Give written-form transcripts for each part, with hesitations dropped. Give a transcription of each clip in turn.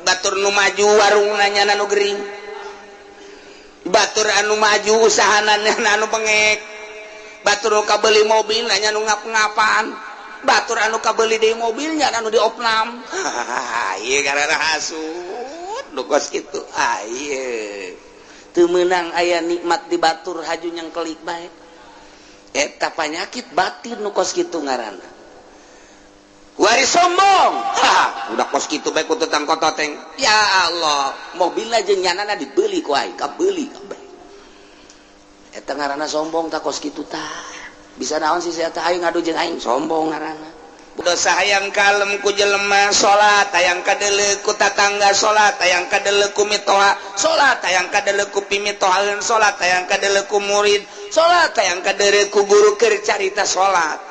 Batur nu maju warungna nyana nu gering. Batur anu maju usahana nyana anu bengek. Batur nu kabeuli mobil nya nu ngap-ngapan. Batur anu kabeuli deui mobil nya anu diopnam. Ieu karena hasud nu kos kitu. Ah ieu. Teu meunang aya nikmat di batur haju nyangkelik bae. Eta panyakit batin nu kos kitu ngaranna. Wari sombong. Ha, udah kos kitu bae ku tetang kototeng. Ya Allah, mobilna jeung nyanana dibeli ku aing, kabeuli kabeh. Eta ngaranna sombong tah kos kitu tah. Bisa naon sih sia tah aing ngadu jeung aing sombong ngaranna. Dosa hayang kalem ku jelema salat, hayang kadeuleu ku tatangga salat, hayang kadeuleu ku mitoha salat, hayang kadeuleu ku pimitohaeun salat, hayang kadeuleu ku murid salat, hayang kadeuleu ku guru keur carita salat.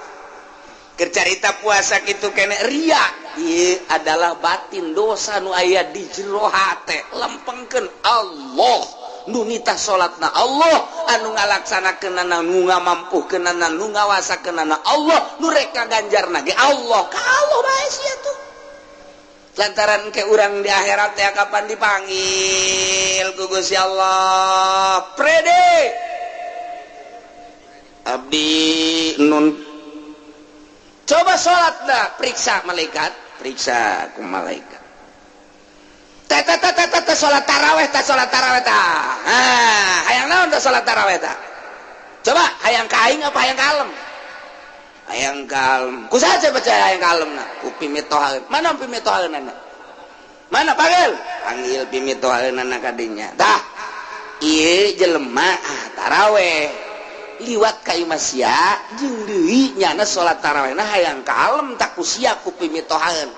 Keur carita puasa kitu kene ria. Ieu adalah batin dosa nu aya di jero hate. Lempengkeun Allah nu nitah salatna Allah, anu ngalaksanakeunana, nu ngamampuhkeunana, nu ngawasakeunana Allah, nu rek ngaganjarna ge Allah. Ka Allah bae sia tuh. Lantaran ke urang di akhirat teh kapan dipanggil ku Gusti Allah. Prede abdi nun. Coba salat dah, periksa malaikat, periksa ku malaikat. Teh teh teh teh teh salat taraweh teh salat taraweh tah. Ah, hayang naon teh salat taraweh tah? Coba hayang ka aing apa hayang kalem? Hayang kalem. Ku saha percaya hayang kalemna? Ku pimitohaeun. Mana pimitohaeunana? Mana panggil? Panggil pimitohaeunana ka dinya. Tah, ieu jelema ah taraweh. Liwat ka imah sia jeung deui nyana salat tarawehna hayang kalem tak ku sia ku pimitohaeun.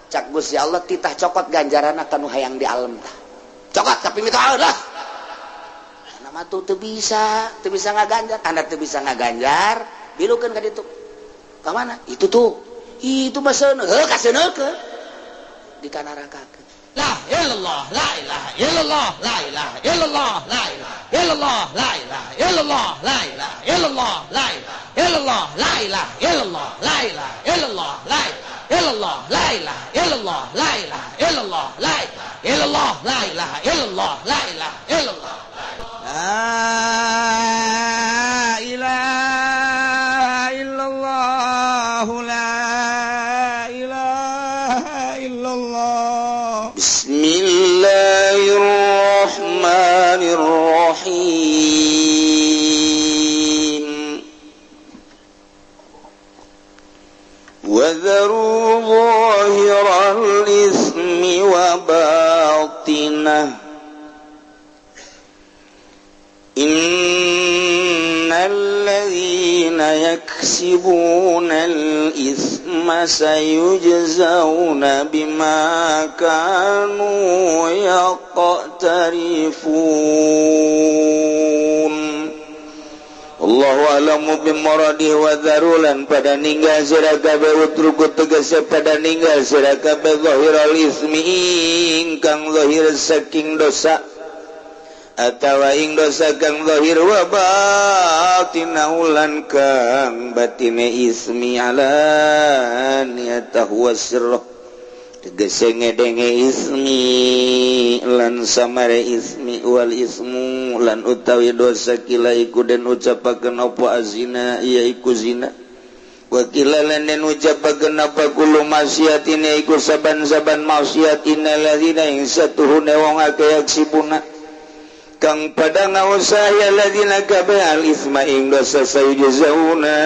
Cak Gusti Allah titah cokot ganjaranna kanu hayang di alem tah. Cokot ka pimitohaeun lah. Ana mah tuh teu bisa ngaganjar. Anda teu bisa ngaganjar, bilukeun ka ditu. Ka mana? Itu tuh. Itu mah seuneu, heuh kaseuneukeun. Di kanarakakeun. La ilallah, la ilaha illallah, la ilaha illallah, la ilaha illallah, la ilaha illallah, la ilaha illallah, la ilaha illallah, la ilaha illallah, la ilaha illallah, la ilaha illallah, la ilaha illallah, la ilaha illallah, la ilaha illallah, la ilaha illallah, la ilaha illallah. La ilaha illallah, la ilaha illallah. Bismillahirrahmanirrahim. Wa dharu zahiral ismi wa batinah. Innal ladzina yaksibuna al-itsma sayujzauna bima kanu yaqtarifun. Allahu a'lamu bimuradihi wa dharulan pada ninggal sira kabeh utruku tegese pada ninggal sira kabeh zahiral ismi ingkang zahir saking dosa atawa ing dosa kang zahir wa batina ulan kang batine ismi alaniyatahu wasirruh tegese ngedenge ismi lan samare ismi wal ismu lan utawi dosa kila iku den ucapakeun apa azina iya iku zina wa kila lan den ucapakeun apa kullu maksiatin iku saban-saban maksiat innal ladzina ing satuhune wong akeh yaksibuna kang pada ngausah ladzina kabeh al isma ing dosa sayujzauna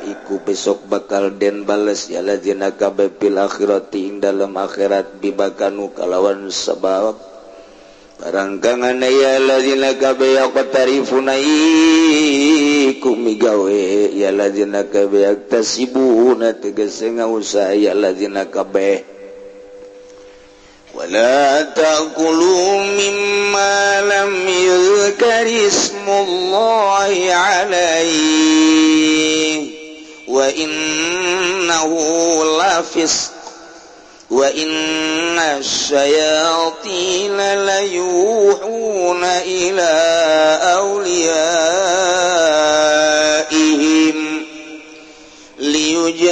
iku besok bakal den bales ya ladzina kabeh fil akhirati ing dalem akhirat bibakanu kalawan sebab barang kang ana ya ladzina kabeh yaqtarifuna iku migawe ya ladzina kabeh yaktasibuna tegese ngausah ya ladzina kabeh. ولا تأكلوا مما لم يذكر اسم الله عليه وإنه لفسق وإن الشياطين ليوحون إلى أوليائهم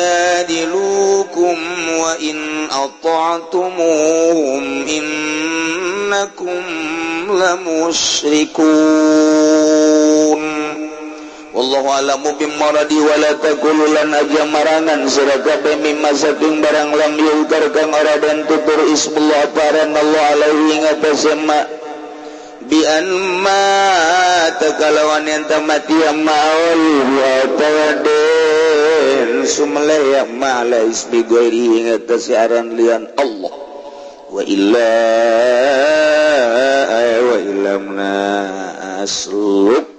ليجادلوكم wa in ata'tumuhum innakum lamusyrikun. Wallahu a'lamu bimaradi wa la taqulu lan aja marangan sira kabeh mimma saking barang lam yuzkar kang ora den tutur ismullah paran Allah alaihi ngatasé ma bi an ma takalawan yen mati maul wa tawadin sumle ya ma la ismi ghairi ngatasé aran lian Allah wa illa wa illamna asluk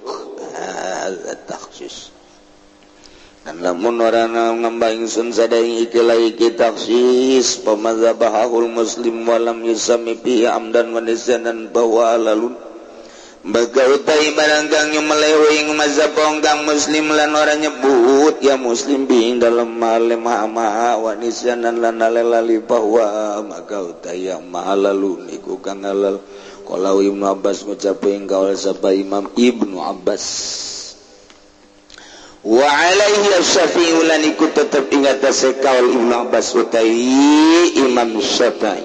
taksis. Dan lamun ora ngamba ingsun sadaing iki la iki taksis pamadzabahul muslim walam yusami bi amdan wa nisyanan bahwa lalun baga utai barang kang nyumelewe ing mazhab kang muslim lan ora nyebut ya muslim bi ing dalem male maha wa nisyanan lan lali bahwa maka utai yang mahalalun iku kang halal. Kalau Ibnu Abbas ngucap ing kaul sapa Imam Ibnu Abbas wa alaihi asy-Syafi'i lan iku tetep ing atase kaul Ibnu Abbas utai Imam Syafi'i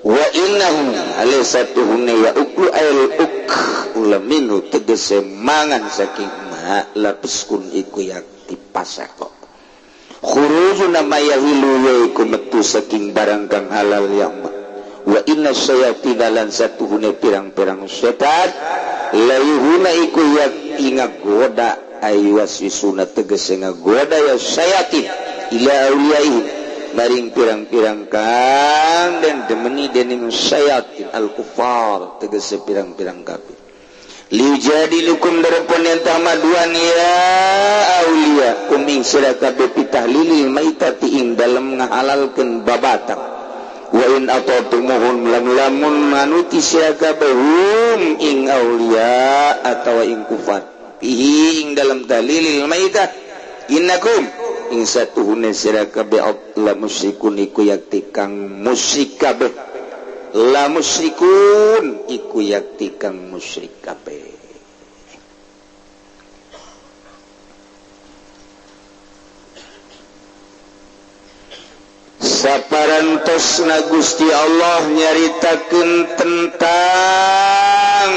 wa innahu alaysatuhunna ya uklu ayl uk ulaminu tegese mangan saking ma lapiskun iku yakti pasako khurujuna ma yahilu ya iku metu saking barang kang halal yang ma wa inna syayatina lan satuhune pirang-pirang setan layuhuna iku yakti ngagoda aywaswisuna tegese ngagoda ya syayatin ila awliyaihim maring pirang-pirang kang dan demeni dening syayatin al-kufar tegese pirang-pirang kafir liujadilukum darepon yen tamaduan ya auliya kuming sira kabeh pitahlilil maitati ing dalem ngahalalkeun babatang wa in ata'tumuhum lam lamun manuti sira kabeh hum ing auliya atawa ing kufar fihi ing dalam dalilil maitah innakum ing satuhune sira kabeh la musyrikun iku yakti kang musyrik kabeh la musyrikun iku yakti kang musyrik kabeh. Saparantosna Gusti Allah nyaritakeun tentang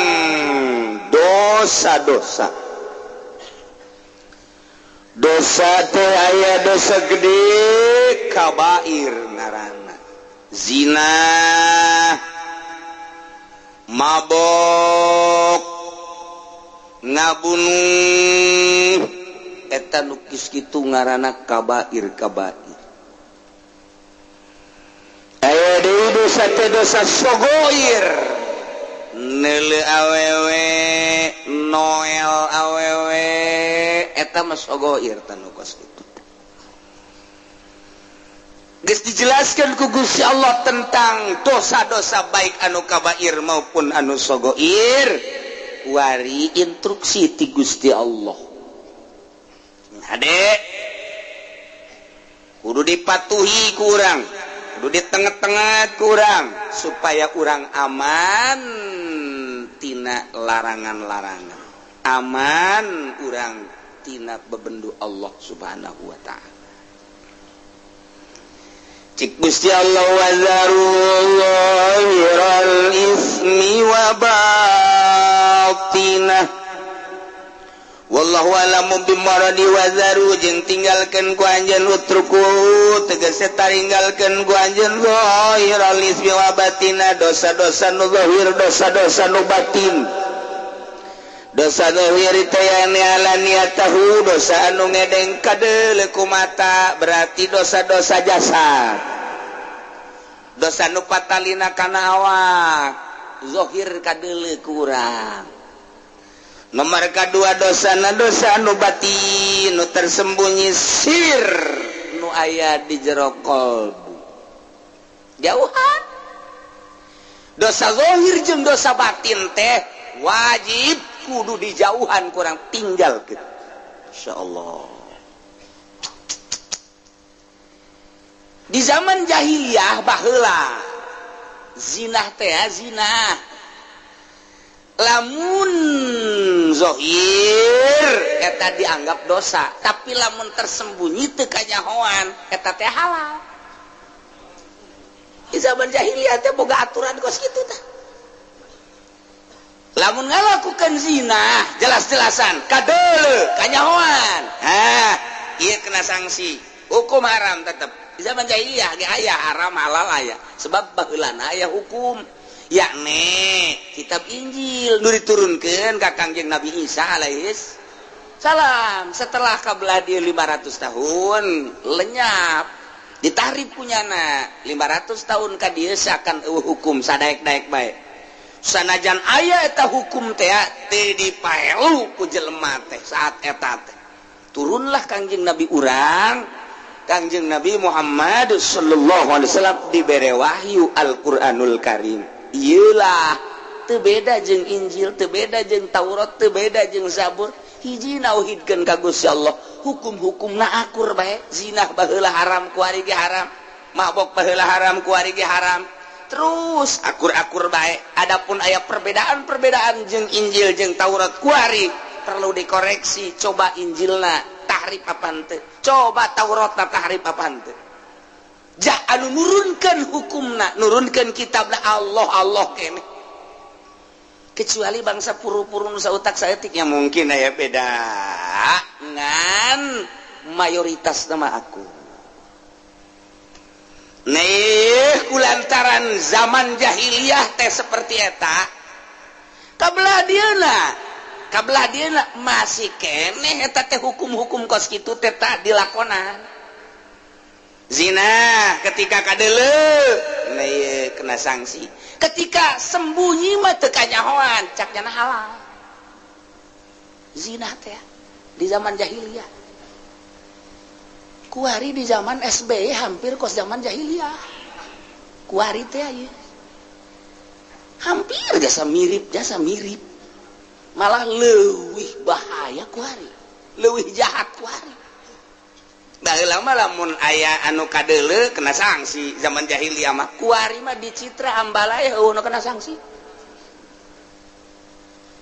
dosa-dosa. Dosa teh aya dosa gede kabair ngaranna. Zina, mabok, ngabunuh, eta nu kis kitu ngaranna kabair kabair. Aya deui dosa teh dosa sogoir. Neule awewe, noel awewe, eta mah sogoir tanu kos kitu. Geus dijelaskan ku Gusti Allah tentang dosa-dosa baik anu kabair maupun anu sogoir. Wari instruksi ti Gusti Allah. Hade kudu dipatuhi ku urang, kudu ditengah-tengah ku urang supaya urang aman tina larangan-larangan, aman urang tina bebendu Allah Subhanahu wa ta'ala. Cik Gusti Allah wazaru zahiral ismi wa batinah wallahu alamu bimaradi wazaru jeung tinggalkeun ku anjeun utruku tegese taringgalkeun ku anjeun zahiral ismi wa batinah dosa-dosa nu zahir dosa-dosa nu batin. Dosa zahir teh alaniyatahu dosa anu ngedeng kadeuleu ku mata berarti dosa-dosa jasad. Dosa nu patalina kana awak zahir kadeuleu ku urang. Nomor kadua dosana dosa anu batin nu tersembunyi sir nu aya di jero kolbu. Jauhan. Dosa zahir jeung dosa batin teh wajib kudu dijauhan kurang tinggal gitu. Insyaallah. Di zaman jahiliyah baheula zinah teh zinah. Lamun zahir eta dianggap dosa, tapi lamun tersembunyi teu kanyahoan eta teh halal. Di zaman jahiliyah teh boga aturan kos kitu tah. Lamun ngalakukan zina jelas-jelasan kadeuleu kanyahoan, hah ieu kena sanksi hukum haram tetep. Di zaman jahiliyah ge aya haram halal aya, sebab baheulana aya hukum yakni kitab Injil nu diturunkeun ka Kangjeng Nabi Isa alaihis salam. Setelah kabelah dia 500 tahun lenyap ditahrif punyana 500 tahun ka dieu seakan eueuh hukum sadaek-daek bae. Sanajan aya eta hukum teh teu dipaelu ku jelema teh saat eta teh. Turunlah Kangjeng Nabi urang, Kangjeng Nabi Muhammad sallallahu alaihi wasallam dibere wahyu Al-Qur'anul Karim. Ieu lah teu beda jeung Injil, teu beda jeung Taurat, teu beda jeung Zabur. Hiji nauhidkeun ka Gusti Allah, hukum-hukumna akur bae. Zina baheula haram, kuari ge haram. Mabok baheula haram, kuari ge haram. Terus akur-akur bae. Adapun aya perbedaan-perbedaan jeung Injil jeung Taurat kuari perlu dikoreksi. Coba Injilna tahrif apa henteu, coba Tauratna tahrif apa henteu. Ja anu nurunkeun hukumna, nurunkeun kitabna Allah Allah keneh. Kecuali bangsa puru-puru nu sautak saeutik ya mungkin aya beda, ngan mayoritas nama aku. Nih kulantaran zaman jahiliyah teh seperti eta, kabelah dieuna masih keneh eta teh hukum-hukum kos kitu teh tak dilakonan. Zina ketika kadeuleu nih kena sanksi, ketika sembunyi mah teu kanyahoan cak nyana halal. Zina teh di zaman jahiliyah. Kuari di zaman SBY hampir kos zaman jahiliyah. Kuari teh ieu. Hampir jasa mirip. Malah leuwih bahaya kuari, leuwih jahat kuari. Baheula mah lamun aya anu kadeuleu kena sanksi zaman jahiliyah mah. Kuari mah di Citra Ambalaya eueuh nu kena sanksi.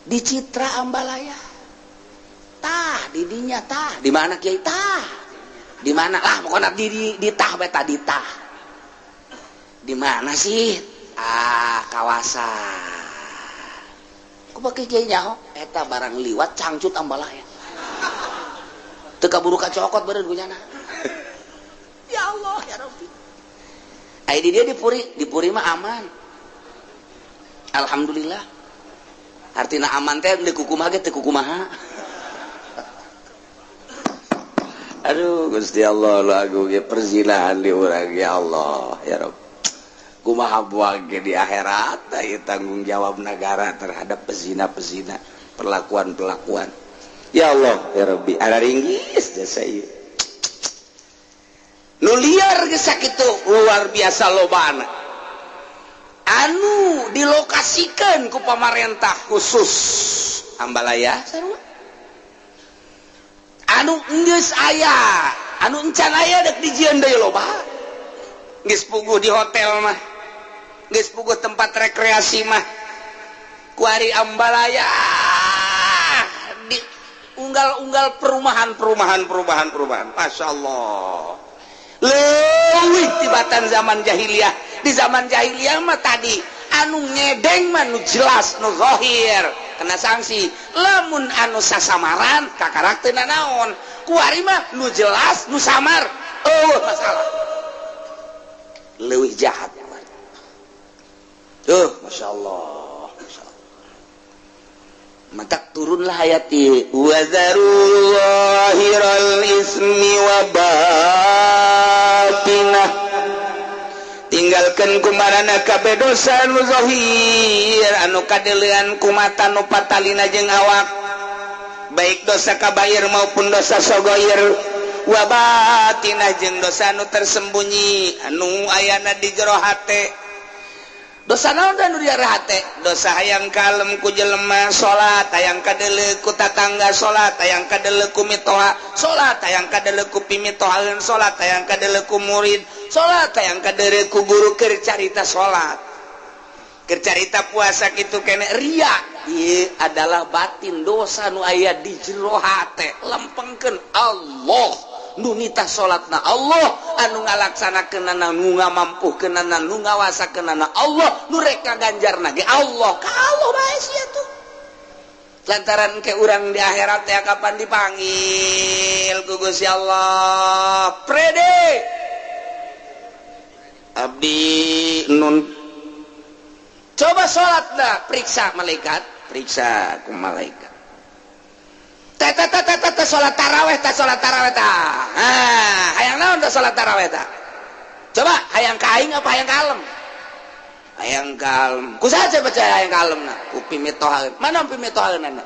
Di Citra Ambalaya. Tah di dinya tah, di mana kiai tah? Di mana lah pokoknya di tah beta di tah. Di mana sih? Ah, kawasan. Ku pakai kiai nyaho eta barang liwat cangcut Ambalaya. Teu kaburu kacokot beureun ku nyana. Ya Allah ya Rabbi. Ai di dia di Puri mah aman. Alhamdulillah. Artina aman teh deui kukumaha ge teu kukumaha. Aduh Gusti Allah lu agung ge perzinahan di urang ya Allah ya Rabb. Kumaha buang ge di akhirat ieu tanggung jawab negara terhadap pezina-pezina, perlakuan-perlakuan. Ya Allah ya Rabbi, ada ringgis jasa ieu. Nu liar geus sakitu luar biasa lobana. Anu dilokasikeun ku pamarentah khusus Ambalaya sarua. Anu geus aya, anu encan aya dek dijieun deui loba. Geus puguh di hotel mah, geus puguh tempat rekreasi mah. Kuari Ambalaya di unggal-unggal perumahan. Masya Allah. Leuwih tibatan zaman jahiliyah. Di zaman jahiliyah mah tadi anu ngedeng mah nu jelas nu zahir kena sanksi. Lamun anu sasamaran kakarak teu nanaon. Kuari mah nu jelas nu samar eueuh masalah. Leuwih jahat. Tuh, Masya Allah. Maka turunlah ayat ieu wazaru zahiral ismi wa batinah. Tinggalkeun kumarana kabeh dosa nu zahir anu kadeulean ku mata nu patalina jeung awak, baik dosa kabair maupun dosa sogoir, wa batinah jeung dosa nu tersembunyi anu ayana di jero hate. Dosa naon da nu di jero hate? Dosa hayang kalem ku jelema salat, hayang kadeuleu ku tatangga salat, hayang kadeuleu ku mitoha salat, hayang kadeuleu ku pimitohaeun salat, hayang kadeuleu ku murid salat, hayang kadeuleu ku guru keur carita salat, keur carita puasa kitu kene ria. Ieu adalah batin dosa nu aya di jero hate. Lempengkeun Allah nu nitah salatna Allah, anu ngalaksanakeunana, nu ngamampuhkeunana, nu ngawasakeunana Allah, nu rek ngaganjarna ge Allah. Ka Allah bae sia tuh. Lantaran ke urang di akhirat ya kapan dipanggil ku Gusti Allah. Prede abdi nun coba salatna periksa malaikat, periksa ku malaikat. Teta teta teta salat taraweh ta salat taraweh ta. Ah, hayang naon ta salat taraweh ta? Coba hayang ka aing apa hayang ka alem? Hayang kalem. Ku saha percaya hayang kalemna? Ku pimitohaeun. Mana pimitohaeunana?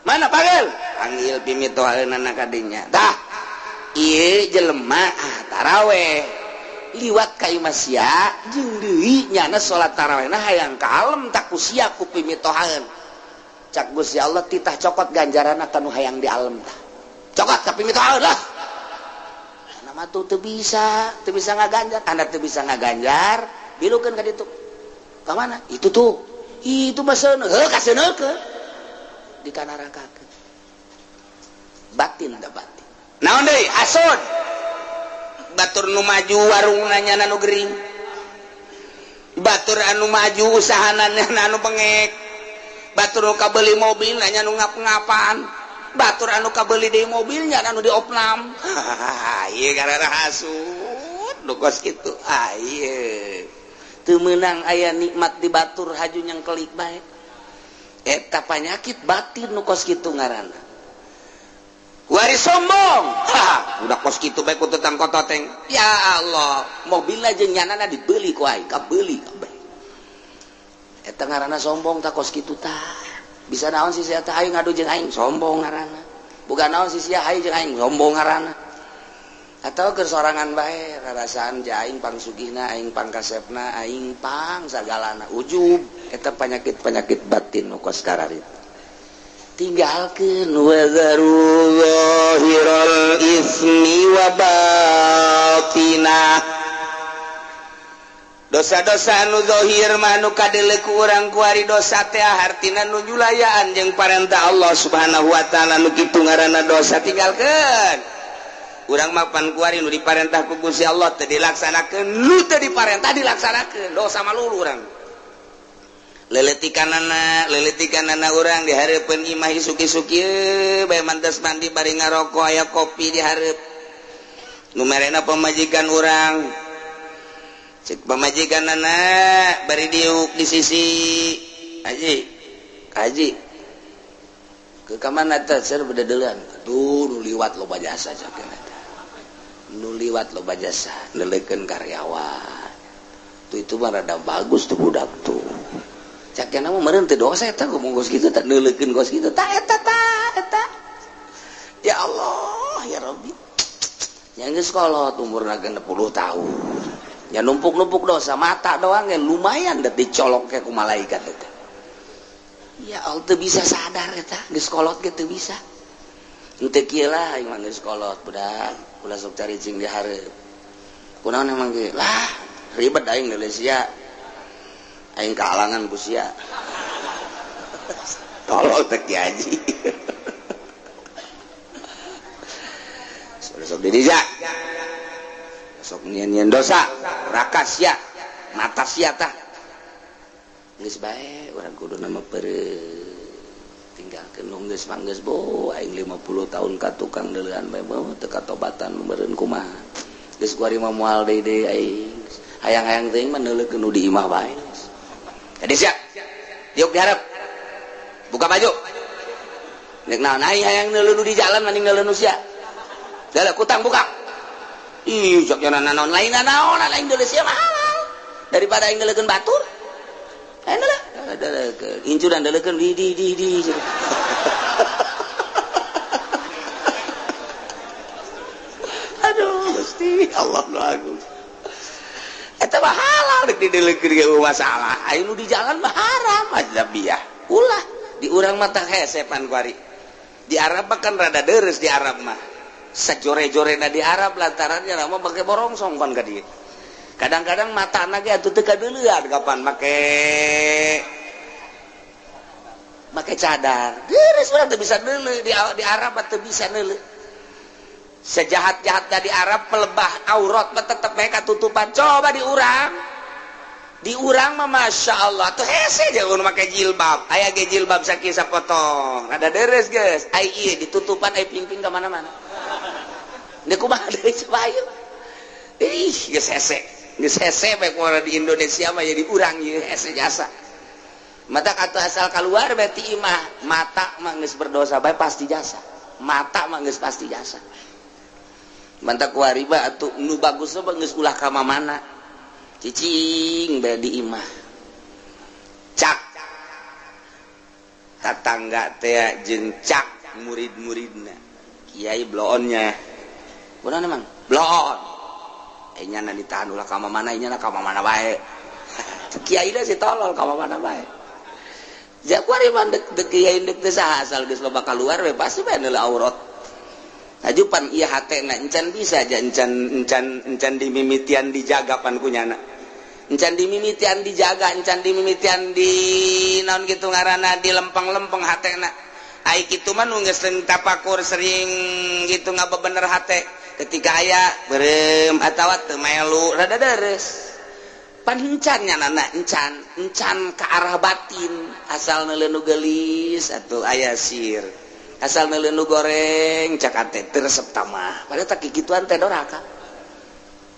Mana panggil? Panggil pimitohaeunana ka dinya. Tah, ieu jelema taraweh. Liwat ka imah sia jeung deui nyana salat tarawehna hayang kalem tak ku sia ku pimitohaeun. Cak Gusti Allah titah cokot ganjaranna ka nu hayang di alem tah. Cokot ka pimitohaeun lah. Anu mah tuh teu bisa ngaganjar. Anda teu bisa ngaganjar, bilukeun ka ditu. Ka mana? Itu tuh. Itu mah seuneu, heuh ka seuneukeun. Di kanarakakeun. Batin da batin. Naon deui? Hasud. Batur nu maju warungna nyana nu gering. Batur anu maju usahana nyana anu bengek. Batur nu kabeuli mobil nanya nu ngap-ngapan. Batur anu kabeuli deui mobilnya anu diopnam. Ieu karena hasud nu kos kitu. Ah ieu. Teu meunang aya nikmat di batur haju nyangkelik bae. Eta panyakit batin nu kos kitu ngaranna. Wari sombong. Ha, udah kos kitu bae ku tetang kototeng. Ya Allah, mobilna jeung nyanana dibeuli ku aing, kabeuli kabeh. Eta ngaranna sombong tak kos kitu tah. Bisa naon sih sia teh aing ngadu jeung aing sombong ngaranna. Boga naon sih sia aing jeung aing sombong ngaranna. Atau keur sorangan bae rarasaan ja aing pangsugihna, aing pangkasepna, aing pang sagalana ujub. Eta penyakit-penyakit batin nu kos kararitu. Tinggalkeun wa zaru zahiral ismi wa batinah. Dosa-dosa anu zahir mah anu kadeuleu ku urang kuari dosa teh hartina nu nyulayaan jeung parentah Allah Subhanahu wa taala nu kitu ngaranna dosa tinggalkeun. Urang mah pan kuari nu diparentah ku Gusti Allah teu dilaksanakeun, nu teu diparentah dilaksanakeun, dosa malulu urang. Leletikanana urang di hareupeun imah isuk-isuk ieu bae mantes mandi bari ngaroko aya kopi di hareup. Nu merena pamajikan urang. Cek pamajikan anak bari diuk di sisi haji haji ke kamana teh ser bededeulan aduh nu liwat loba jasa cek eta nu liwat loba jasa neuleukeun karyawan tuh itu mah rada bagus tuh budak tuh cek mah meureun teu dosa eta ngomong kos kitu teh neuleukeun kos kitu tah eta tah eta ya Allah ya Rabbi nya geus kolot umurna 60 tahun ya numpuk-numpuk dosa mata doang ya lumayan dat dicolok ke ku malaikat eta. Ya Allah teu bisa sadar eta geus kolot ge teu bisa. Henteu kieu lah aing mah geus kolot budak ulah sok caricing di hareup. Kunaon emang ge lah ribet aing deuleu sia. Aing kahalangan ku sia. Tolol teh Ki Haji. Sok di dinya. Sok nyian-nyian dosa rakas sia mata sia tah geus bae urang kudu nama peureut tinggalkeun nu geus mah geus bo aing 50 tahun ka tukang deuleuan bae beuh teu katobatan meureun kumaha geus kuari mah moal deui deui aing hayang-hayang teuing mah neuleukeun nu di imah bae jadi sia diuk diharap buka baju nek naon aing hayang neuleuh nu di jalan mending neuleuh nu sia deuleuh kutang buka. Ih, cok jana naon lain naon lain deuleu sia mah halal daripada aing deuleukeun batur. Aing deuleukeun incuran deuleukeun di di. Aduh, Gusti Allah nu agung. Eta mah halal rek dideuleukeun ge masalah. Aing nu di jalan mah haram ajabiah. Ulah di urang mah tah hesepan kuari. Di Arab mah kan rada deres di Arab mah. Sajore-jorena di Arab lantarannya nama pakai borongsong pan ka dieu. Kadang-kadang matana ge atuh teu kadeuleuan kapan make cadar. Deres urang teu bisa deuleu di Arab teu bisa deuleu. Sejahat-jahat dari Arab pelebah aurat mah tetep mereka tutupan. Coba diurang. Diurang mah Masya Allah tuh hese jangan make jilbab. Aya ge jilbab sakieu sapotong. Rada deres geus. Ai ieu ditutupan ai pingping ka mana-mana. Deuk kumaha deui coba ayeuna. Ih, geus hese. Geus hese bae kumaha di Indonesia mah jadi urang ieu hese jasa. Mata kata asal keluar berarti imah mata mah geus berdosa bae pasti jasa. Mata mah geus pasti jasa. Mantap kuariba atuh nu bagus mah geus ulah ka mana. Cicing bae di imah. Cak tatangga teh jeung cak murid-muridna. Kiai bloonnya. Kunaon emang? Bloon. Nya na ditahan ulah ka mana, nya na ka mana bae. Kiai da si tolol ka mana bae. Ja kuari mah dek kiai dek teh saha asal geus loba kaluar we pasti bae neuleuh aurat. Ajupan ieu hatena encan bisa aja encan encan encan dimimitian dijaga pan kunyana. Encan dimimitian dijaga, encan dimimitian di naon kitu ngaranna di lempeng-lempeng hatena. Ai kitu mah nu geus sering tapakur sering gitu ngabebener hate. Ketika aya beureum atawa teu melu rada deres. Pan encan nya nana encan, encan ka arah batin asal neuleuh nu geulis atuh aya sir. Asal neuleuh nu goreng cak ate teu resep tamah. Padahal tak kikituan teh doraka.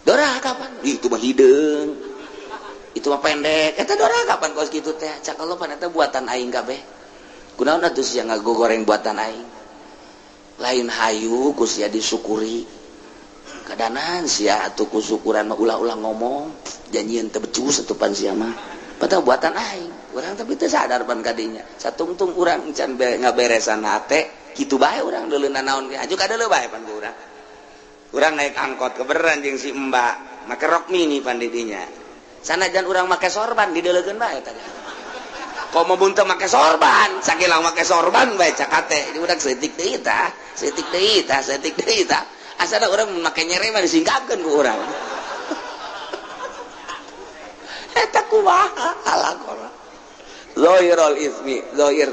Doraka pan? Ih, itu mah hideung. Itu mah pendek. Eta doraka pan kos kitu teh. Cak Allah pan eta buatan aing kabeh. Kunaon atuh sia ngagoreng buatan aing. Lain hayu ku sia disyukuri. Kadanan sia atuh ku syukuran mah ulah-ulah ngomong. Janjian teu becus atuh pan sia mah. Padahal buatan aing. Urang tapi teu sadar pan kadinya. Satungtung urang encan ngaberesan hate, kitu bae urang deuleuna naon ge. Aju kadeuleu bae pan ku urang. Urang naik angkot keberan jeung si Mbak, make rok mini pan di dinya. Sanajan urang make sorban dideuleukeun bae tadi. Komo mun teu make sorban, sakilang make sorban bae cak hate. Di urang seutik deui tah, seutik deui tah, seutik deui tah. Asana urang make nyere mah disingkapkeun ku urang. Eta kumaha alakora. Zahirul ismi, zahir.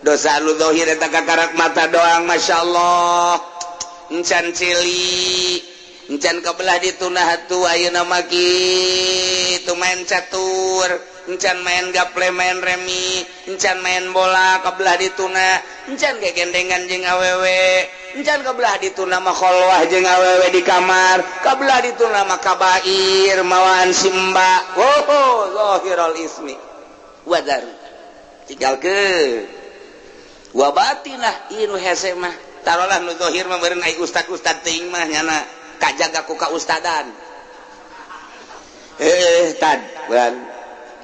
Dosa lu zahir eta kakarak mata doang, Masya Allah. Encan cili, encan kebelah ditunah atuh ayeuna mah kitu main catur, encan main gaple, main remi, encan main bola kebelah dituna, encan gegendengan jeung awewe, encan kebelah dituna mah kholwah jeung awewe di kamar, kebelah dituna mah kabair mawaan si mbak. Oh, zahirul ismi. Wadar tinggalkeun wa batinah ieu nu hese mah tarolah nu zahir mah meureun ai ustad-ustad teuing mah nyana kajaga ku kaustadan. Tad bukan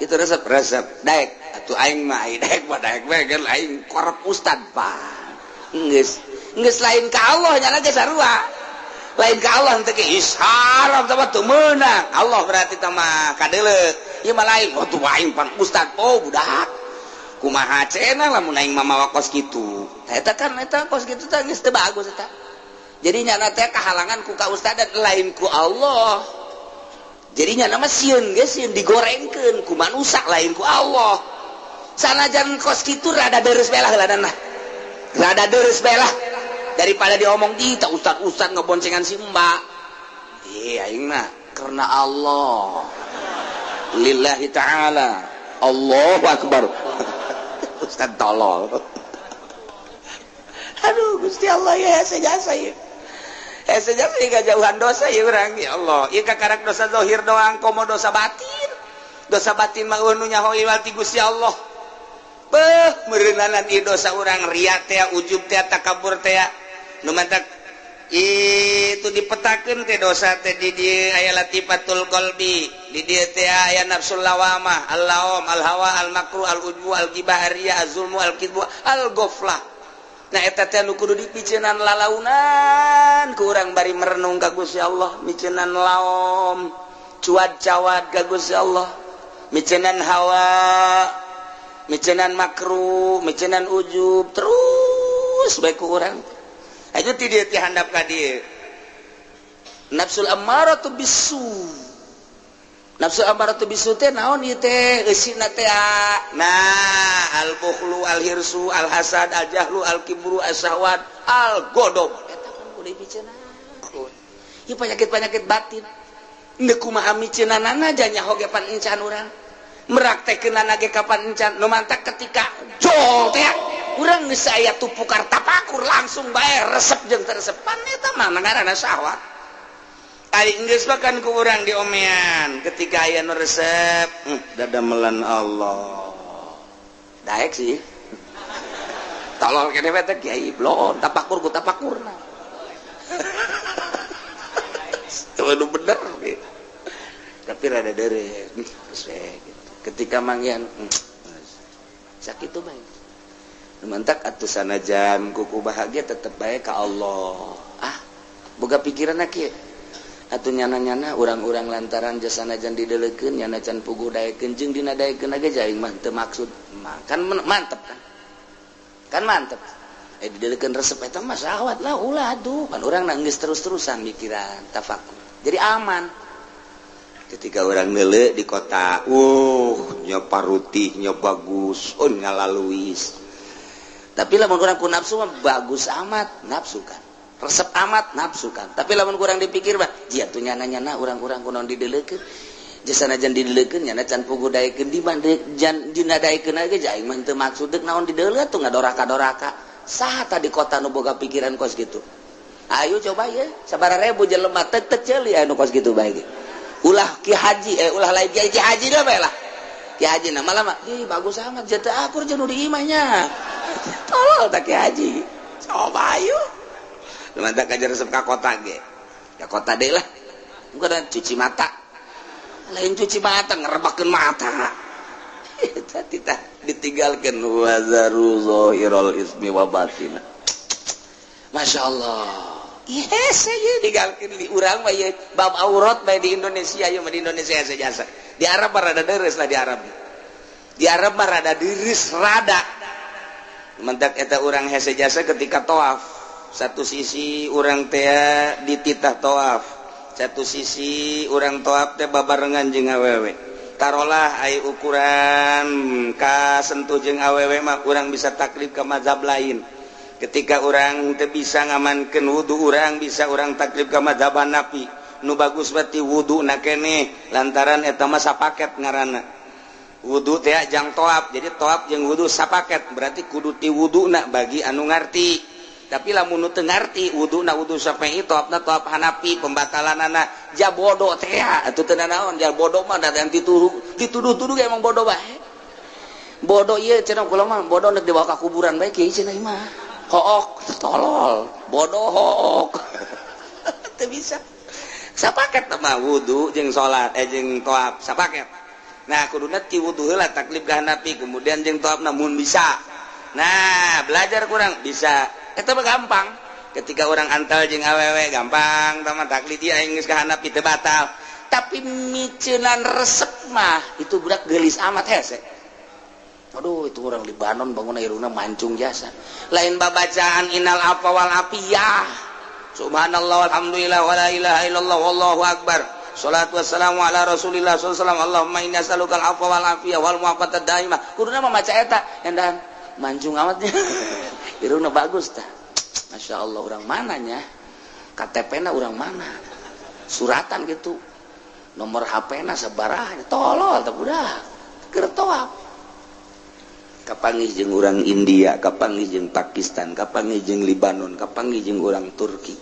itu resep-resep daek atuh aing mah ai daek mah daek we kan aing korep ustad pan geus geus lain ka Allah nyana ge sarua lain ka Allah teh ge isharam teh mah teu meunang Allah berarti teh mah kadeuleu ieu mah lain oh tuh aing pan ustad oh budak kumaha cenah lamun aing mah mawa kos kitu eta kan eta kos kitu teh geus teu bagus eta jadi nyana teh kahalangan ku kaustadan lain ku Allah. Jadi nyana mah sieun ge sieun digorengkeun ku manusa lain ku Allah. Sanajan kos kitu rada deres belah heuladan lah. Rada deres belah daripada diomong di tah ustad-ustad ngeboncengan si mbak. Ih aing mah karena Allah. Lillahi ta'ala. Allahu akbar. Ustad tolol. Aduh Gusti Allah ya hese jasa ieu. Hese jasa ieu kajauhan dosa ieu urang ya Allah. Ieu kakarak dosa zahir doang komo dosa batin. Dosa batin mah nu nyaho ieu ti Gusti Allah. Beuh meureunanan ieu dosa urang riya teh, ujub teh, takabur teh. Nu mantak itu dipetakeun teh dosa teh di dieu aya latifatul qalbi, di dieu teh aya nafsul lawamah, al-laum, al-hawa, al-makru, al-ujbu, al-ghibah, ar-riya, az-zulmu, al-kidbu, al-ghaflah. Nah eta teh nu kudu dipiceunan lalaunan ku urang bari merenung ka Gusti Allah, miceunan laom, cuad-cawad ka Gusti Allah, miceunan hawa, miceunan makruh, miceunan ujub, terus bae ku urang. Aja ti dieu ti handap ka dieu. Nafsul ammaratu bisu. Nafsu ammaratu bisu teh naon ieu teh eusina teh? Nah, al-bukhlu, al-hirsu, al-hasad, al-jahlu, al-kibru, as-syahwat, al-ghadab. Eta kan deui piceunaan. Ieu penyakit-penyakit batin. Ndeu kumaha miceunanana nyaho ge pan encan urang. Meraktekeunana ge kapan encan. Nu mantak ketika jol teh urang geus aya tupukar tapakur langsung bae resep jeung teresepan eta mah ngaranna syahwat. Ari geus mah kan ku urang diomean ketika aya nu resep, dadamelan Allah. Daek sih. Tolol kene we teh kiai blon tapakur ku tapakurna. Itu bener gitu. Tapi rada dere gitu. Ketika manggihan sakit tuh bae. Mantak atuh sanajan kuku bahagia tetep bae ka Allah. Ah, boga pikiran kieu. Atuh nyana-nyana urang-urang lantaran jasanajan didelekeun nyana can puguh daekeun jeung dina daekeun ge aing mah teu maksud. Kan mantep kan. Kan mantep. Didelekeun resep eta mah syahwat lah ulah atuh. Pan urang geus terus-terusan mikiran tafakur. Jadi aman. Ketika orang nele di kota, nya parutih, nya bagus, oh ngalaluis. Tapi lamun urang ku nafsu mah bagus amat, nafsu kan. Resep amat, nafsu kan. Tapi lamun kurang dipikir mah, jia tuh nyana-nyana urang-urang kunaon didelekeun. Jasanajan didelekeun nyana can puguh daekeun di jan dina daekeun ge aing mah teu maksud deuk naon dideleut tuh ngadoraka-doraka. Saha tadi kota nu boga pikiran kos gitu. Ayo coba ya, sabaraha ribu jelema teu teu ceuli anu kos gitu bae ge. Ulah ki haji, ulah lain ki haji dah bae lah. Ki haji na malah mah, ih bagus amat jatuh akur jeung nu di imahnya. Tolol tak ki haji. Coba ayo. Lumantak aja resep ka kota ge. Ka kota deui lah. Bukan cuci mata. Lain cuci mata ngerebakeun mata. Eta titah ditinggalkeun wazaru zahirul ismi wa batina. Masya Allah. Yes, saya digalkeun di urang mah ieu bab aurat bae di Indonesia ieu mah di Indonesia jasa. Di Arab mah rada deres lah di Arab. Di Arab mah rada deres rada. Mentak eta urang hese jasa ketika tawaf. Satu sisi urang teh dititah tawaf. Satu sisi urang tawaf teh babarengan jeung awewe. Tarolah ai ukuran ka sentuh jeung awewe mah urang bisa taklid ka mazhab lain. Ketika orang teu bisa ngamankeun wudu urang bisa urang taklid ka mazhab Hanafi. Nu bagus berarti wudu na keneh lantaran eta mah sapaket ngaranna. Wudu teh jang tawaf, jadi tawaf jeung wudu sapaket berarti kudu ti wuduna bagi anu ngarti. Tapi lamun nu teu ngarti wuduna wudu Syafi'i tawafna tawaf Hanafi pembatalanana ja bodoh teh atuh teu nanaon ja bodoh mah da dituduh-tuduh emang bodoh bae. Bodoh ieu cenah kula mah bodoh nek dibawa ka kuburan bae kieu cenah mah. Hook tolol bodoh hook teu bisa sapaket mah wudu jeung salat jeung tawaf sapaket. Nah kuduna ti wudu heula taklid ka Hanafi kemudian jeung tawafna mun bisa. Nah belajar kurang bisa eta mah gampang. Ketika orang antal jeung awewe gampang tah mah taklid ieu aing geus ka Hanafi teu batal. Tapi miceunan resep mah itu budak geulis amat hese. Aduh itu orang Libanon bangun irungna mancung jasa. Lain babacaan innal afwa wal afiyah. Subhanallah walhamdulillah wala ilaha illallah wallahu akbar. Salatu wassalamu ala Rasulillah sallallahu alaihi wasallam. Allahumma inni as'alukal afwa wal afiyah wal mu'afata daimah. Kuduna mah maca eta endan mancung amatnya. Irungna bagus tah. Masya Allah orang mananya? KTP-na orang mana? Suratan gitu. Nomor HP-na sabaraha? Tolol tah budak. Keur tawaf. Kapanggih jeung urang India, kapanggih jeung Pakistan, kapanggih jeung Libanon, kapanggih jeung urang Turki.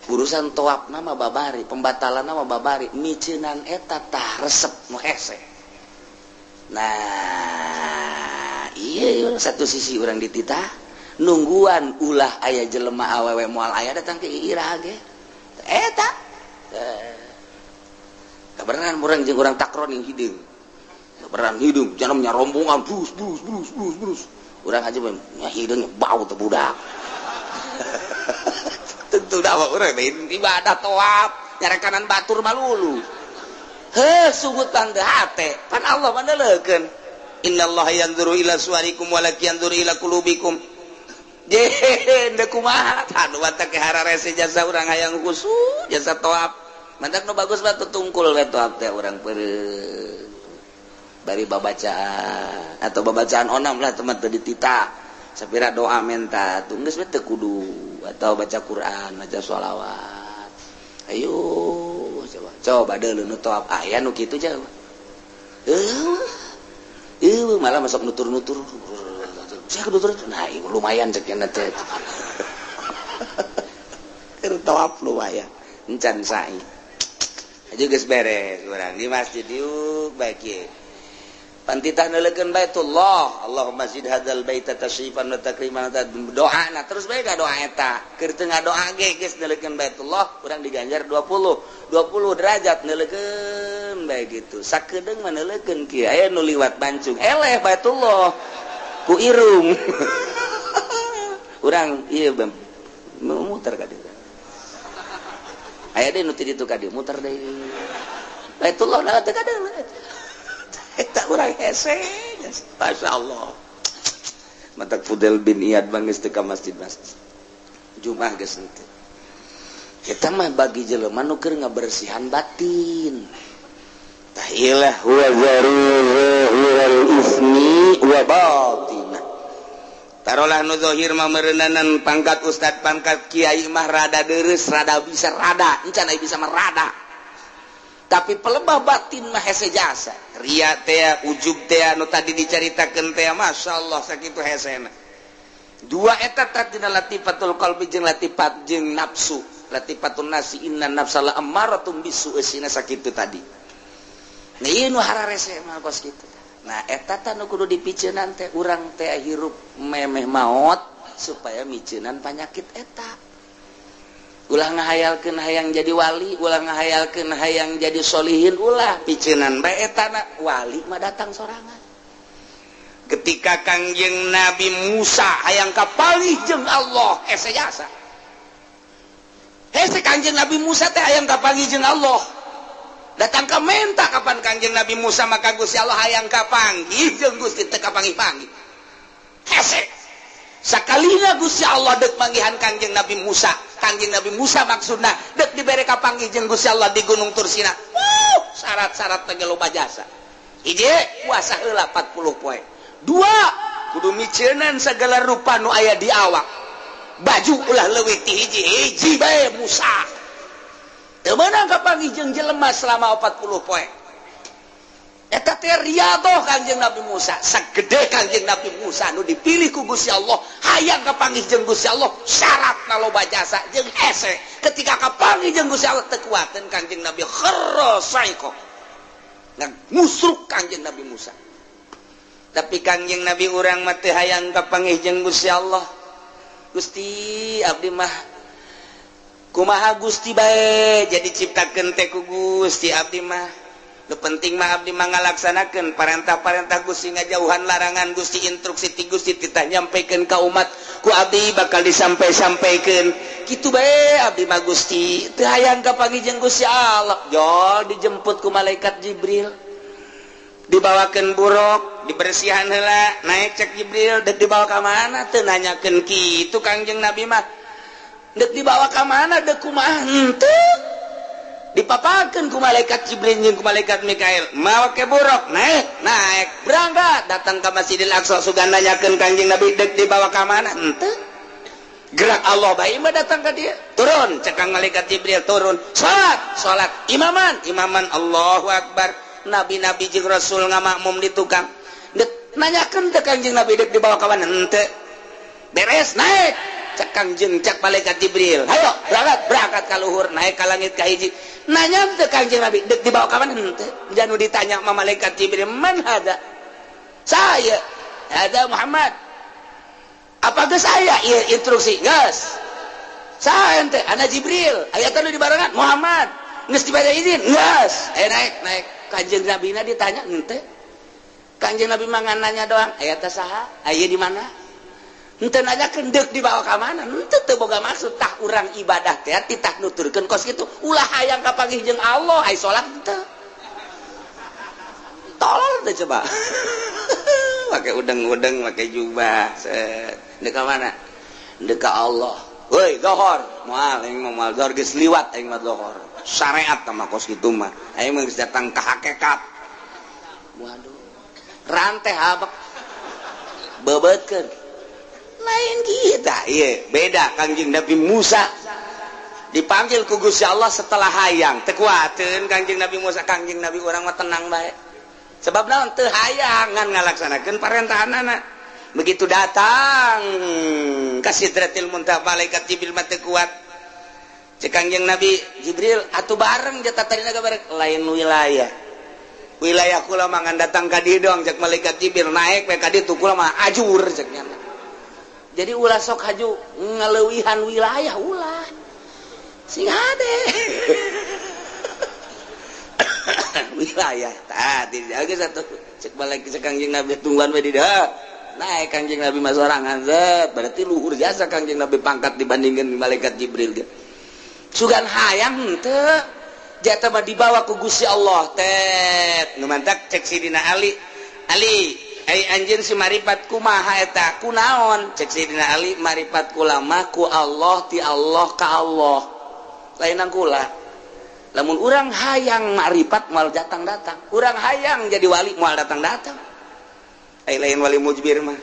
Urusan tawaf nama babari, pembatalan nama babari, miceunan eta tah resep nu hese. Nah, iya satu sisi urang dititah nungguan ulah aya jelema awewe moal aya datang ke iraha ge. Eta. Kabeneran urang jeung urang takron yang hideung. Beran hidung, jangan nyarombongan, brus, brus, brus, brus, brus. Urang aja nya hidungnya bau teu budak. Tentu dah urang ibadah tawaf, nyarekanan batur malulu. Heh, sugut pan teu hate, pan Allah mah neuleukeun. Innallaha yanzuru ila suwarikum walakin yanzuru ila qulubikum. Je, deuk kumaha? Tah nu batak hararese jasa urang hayang khusyuk, jasa tawaf. Mantak nu bagus mah tutungkul we tawaf teh urang peureum. Bari babacaan atau babacaan onam lah teman teu ditita sapira doa menta tuh geus we teu kudu atau baca Quran, baca sholawat. Ayo coba coba deuleu nu tawaf aya nu kitu coba. Malah masuk nutur-nutur. Saya nutur, nah lumayan cek teh. Keur tawaf lumayan. Encan sa'i. Aja geus beres urang di masjid yuk baik ye. Pantitah neuleukeun Baitullah, Allahumma zid hadzal baita tasyrifan wa takriman, doa na terus bae ka doa eta. Keur teu ngadoa ge geus neuleukeun Baitullah, urang diganjar 20 derajat neuleukeun bae gitu. Sakedeung mah neuleukeun kieu aya nu liwat bancung, eleh Baitullah ku irung. Urang ieu muter ka dieu. Aya deui nu ti ditu ka dieu muter deui. Baitullah na teu kadeung. Eta urang hese, Masya Allah. Matak Fudel bin Iyad bangis teu ka masjid-masjid. Jumat geus henteu. Eta mah bagi jelema nu keur ngabersihan batin. Tah ilah huwa zahiral ismi wa batinah. Tarolah nu zahir mah meureunanan pangkat ustad, pangkat kiai mah rada deureuss, rada bisa rada, encan aya bisa mah rada. Tapi pelebah batin mah hese jasa. Ria teh, ujub teh nu tadi dicaritakeun teh, masyaallah sakitu hesena. Dua eta tadina latifatul qalbi jeung latifat jeung nafsu. Latifatun nasi inna nafsala ammaratum bisu esina sakitu tadi. Nah ieu nu hararese mah kos kitu. Nah eta tah nu kudu dipiceunan teh urang teh hirup memeh maot supaya miceunan panyakit eta. Ulah ngahayalkeun hayang jadi wali, ulah ngahayalkeun hayang jadi solihin, ulah piceunan bae eta na wali mah datang sorangan. Ketika Kangjeng Nabi Musa hayang kapanggih jeung Allah, hese jasa. Hese Kangjeng Nabi Musa teh hayang kapanggih jeung Allah. Datang ka menta kapan Kangjeng Nabi Musa maka Gusti Allah hayang kapanggih jeung Gusti teu kapanggih-panggih. Hese. Sakalina Gusti Allah deuk manggihan Kangjeng Nabi Musa. Kangjeng Nabi Musa maksudna dek dibere kapanggih jeung Gusti Allah di Gunung Tursina. Syarat-syarat teh loba jasa. Hiji, puasa heula 40 poe. Dua, kudu miceunan segala rupa nu aya di awak. Baju ulah leuwih ti hiji, hiji bae Musa. Teu meunang kapanggih jeung jelema selama 40 poe. Eta teh riadoh Kangjeng Nabi Musa, sagede Kangjeng Nabi Musa nu dipilih ku Gusti Allah, hayang kapanggih jeung Gusti Allah, syaratna loba jasa jeung hese. Ketika kapanggih jeung Gusti Allah teu kuateun Kangjeng Nabi kharra saiko. Ngusruk Kangjeng Nabi Musa. Tapi Kangjeng Nabi urang mah teu hayang kapanggih jeung Gusti Allah. Gusti abdi mah kumaha Gusti bae jadi ciptakeun teh ku Gusti abdi mah. Nu penting mah abdi mah ngalaksanakeun parentah-parentah Gusti, ngajauhan larangan Gusti, instruksi ti Gusti titah nyampekeun ka umat ku abdi bakal disampai-sampaikeun. Kitu bae abdi mah Gusti, teu hayang kapanggih jeung Gusti Allah. Jol dijemput ku malaikat Jibril. Dibawakeun buruk, dibersihan heula, naik cek Jibril, deuk dibawa ka mana teu nanyakeun kitu Kangjeng Nabi mah. Deuk dibawa ka mana deuk kumaha henteu. Dipapakeun ku malaikat Jibril jeung ku malaikat Mikail, mawa ke buruk, naik, naik, berangkat, datang ka Masjidil Aqsa sugan nanyakeun Kangjeng Nabi deuk dibawa ka mana henteu. Gerak Allah bae mah datang ka dia. Turun cekang malaikat Jibril turun, salat, salat, imaman, imaman Allahu Akbar. Nabi-nabi jeung rasul ngamakmum di tukang. Deuk nanyakeun teh Kangjeng Nabi deuk dibawa ka mana henteu. Beres naik cekang jeung cek malaikat Jibril. Hayo berangkat, berangkat ka luhur, naik ka langit ka hiji. Nanya teh Kangjeng Nabi deuk dibawa ka mana henteu. Janu ditanya ma malaikat Jibril, "Man hada?" Saya, hada Muhammad. Apa geus aya ieu instruksi? Geus. Saha ente? Ana Jibril. Aya teh nu dibarengan Muhammad. Geus dibere izin? Geus. Aya naik, naik. Kangjeng Nabi na ditanya henteu. Kangjeng Nabi mah ngan nanya doang, aya teh saha? Aya di mana? Henteu nanyakeun deuk dibawa ka mana? Henteu teu boga maksud tah urang ibadah teh titah nuturkeun kos kitu. Ulah hayang kapanggih jeung Allah, ai salat henteu. Tolol teh coba. Pakai udeng-udeng, pakai jubah. Set. Deuk ka mana? Deuk ka Allah. Woi, zohor. Moal aing mah moal zohor geus liwat aing mah zohor. Syariat mah kos kitu mah. Aing mah geus datang ka hakikat. Waduh. Rantai habek. Bebeutkeun. Lain kita ieu beda Kangjeng Nabi Musa dipanggil ku Gusti Allah setelah hayang teu kuateun Kangjeng Nabi Musa. Kangjeng Nabi urang mah tenang bae sebab naon teu hayang ngan ngalaksanakeun parentahanana. Begitu datang ka Sidratil Muntaha malaikat Jibril mah teu kuat. Cek Kangjeng Nabi Jibril atuh bareng jatah tadina bareng lain wilayah. Wilayah kula mah ngan datang ka dieu doang cek malaikat Jibril naek we ka ditu kula mah ajur cek nya. Jadi ulah sok haju ngaleuwihan wilayah ulah. Sing hade. Wilayah tah dijaga satu cek malaikat cek Kangjeng Nabi tungguan we di dieu. Naek Kangjeng Nabi mah sorangan zet berarti luhur jasa Kangjeng Nabi pangkat dibandingkan malaikat Jibril ge. Sugan hayang henteu jatah mah dibawa ku Gusti Allah tet nu mantak cek Sidina Ali. Ali ai anjeun si maripat kumaha eta kunaon cek Sidina Ali maripat kula mah ku Allah ti Allah ka Allah lainan kula. Lamun urang hayang maripat moal datang-datang, urang hayang jadi wali moal datang-datang. Ai lain wali mujbir mah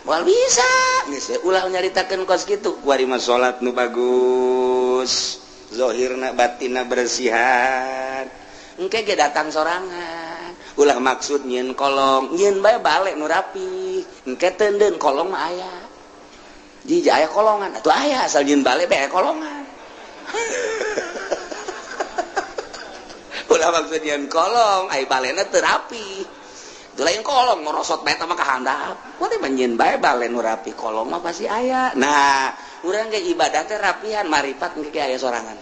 moal bisa geus ulah nyaritakeun kos kitu kuari mah salat nu bagus zohirna batinna bersihan engke ge datang sorangan ulah maksud nyieun kolong nyieun bae balik nu rapi engke teundeun kolong mah aya jija aya kolongan atuh aya asal nyieun balik bae kolongan ulah maksud nyieun kolong ai balena teu rapi itu lain kolong ngorosot bae mah ka handap kuari mah nyieun bae bale nu rapi kolong mah pasti aya. Nah urang ge ibadah teh rapihan maripat engke aya sorangan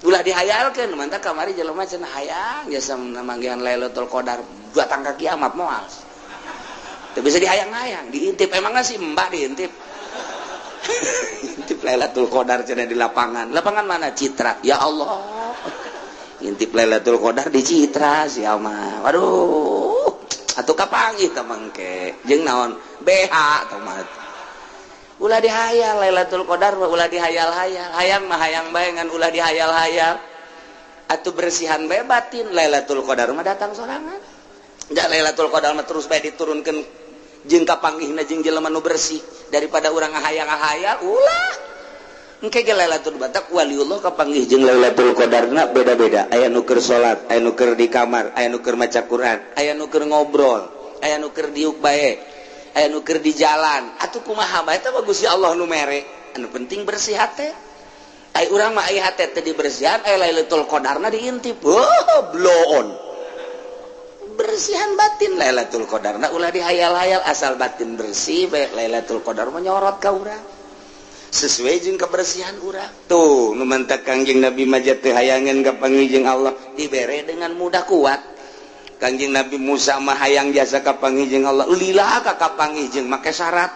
ulah dihayalkeun mantap kamari jelema cenah hayang jasa manggihan Lailatul Qadar datang ka kiamat moal teu bisa dihayang-hayang diintip emangna si mbak diintip intip Lailatul Qadar cenah di lapangan lapangan mana Citra ya Allah intip Lailatul Qadar di Citra sia mah waduh atuh kapanggih teh mangke jeung naon BH teh mah ulah dihayal Lailatul Qadar ulah dihayal-hayal hayang mah hayang bae ngan ulah dihayal-hayal atuh bersihan bae batin Lailatul Qadar mah datang sorangan ja Lailatul Qadar mah terus bae diturunkeun jeung kapanggihna jeung jelema nu bersih daripada urang ngahayang-hayal ulah engke ge Lailatul Batak waliullah kapanggih jeung Lailatul Qadarna beda-beda aya nu keur salat aya nu keur di kamar aya nu keur maca Quran aya nu keur ngobrol aya nu keur diuk bae aya nu keur di jalan atuh kumaha bae teh bagus ya Allah nu mere anu penting bersih hate ai urang mah ai hate teh dibersihan ai Lailatul Qadarna diintip oh bloon bersihan batin Lailatul Qadarna ulah dihayal-hayal asal batin bersih bae Lailatul Qadar mah nyorot ka urang sesuai jeung kebersihan urang tuh nu mantak Kangjeng Nabi mah teu hayangeun ka panggih jeung Allah dibere dengan mudah kuat Kangjeng Nabi Musa mah hayang jasa ka panggih jeung Allah lila ka kapanggih jeung make syarat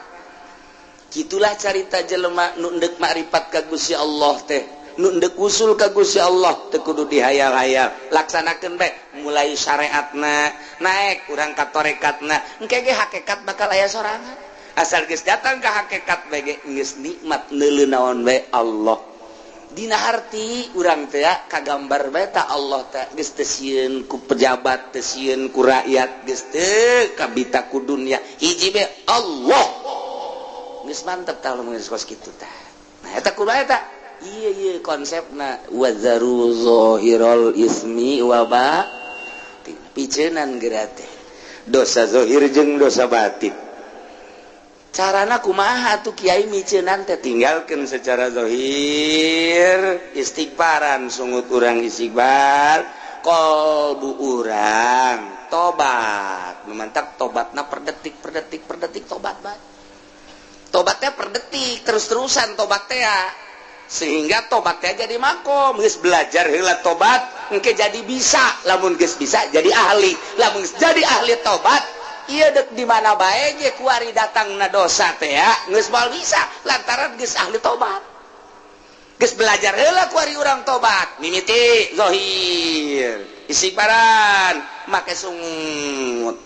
kitulah carita jelema nu endek makrifat ka Gusti Allah teh nu endek usul ka Gusti Allah teu kudu dihayal-hayal laksanakeun bae mulai syariatna naek urang ka tarekatna engke ge hakikat bakal aya sorangan asal geus datang ka hakikat bae ge geus nikmat neuleuh naon bae Allah dina harti urang teh kagambar bae ta Allah teh geus teu sieun ku pejabat teu sieun ku rakyat geus teu kabita ku dunya hiji bae Allah geus mantep tah lamun geus kos kitu tah. Nah eta kumaha eta ieu ieu konsepna wazaru zahiral ismi wa batin piceunan geura teh dosa zahir jeung dosa batin. Carana kumaha tuh kiai miceunan teh tinggalkeun secara zahir istighfaran sungut urang istighfar qalbu urang tobat nu mantak tobatna per detik per detik per detik tobat bae tobatnya per detik terus-terusan tobat teh sehingga tobatnya jadi makom geus belajar heula tobat engke jadi bisa lamun geus bisa jadi ahli lamun geus jadi ahli tobat iya dek di mana bae ge kuari datangna dosa teh ya geus moal bisa lantaran geus ahli tobat geus belajar heula kuari urang tobat mimiti zahir istighfaran make sungut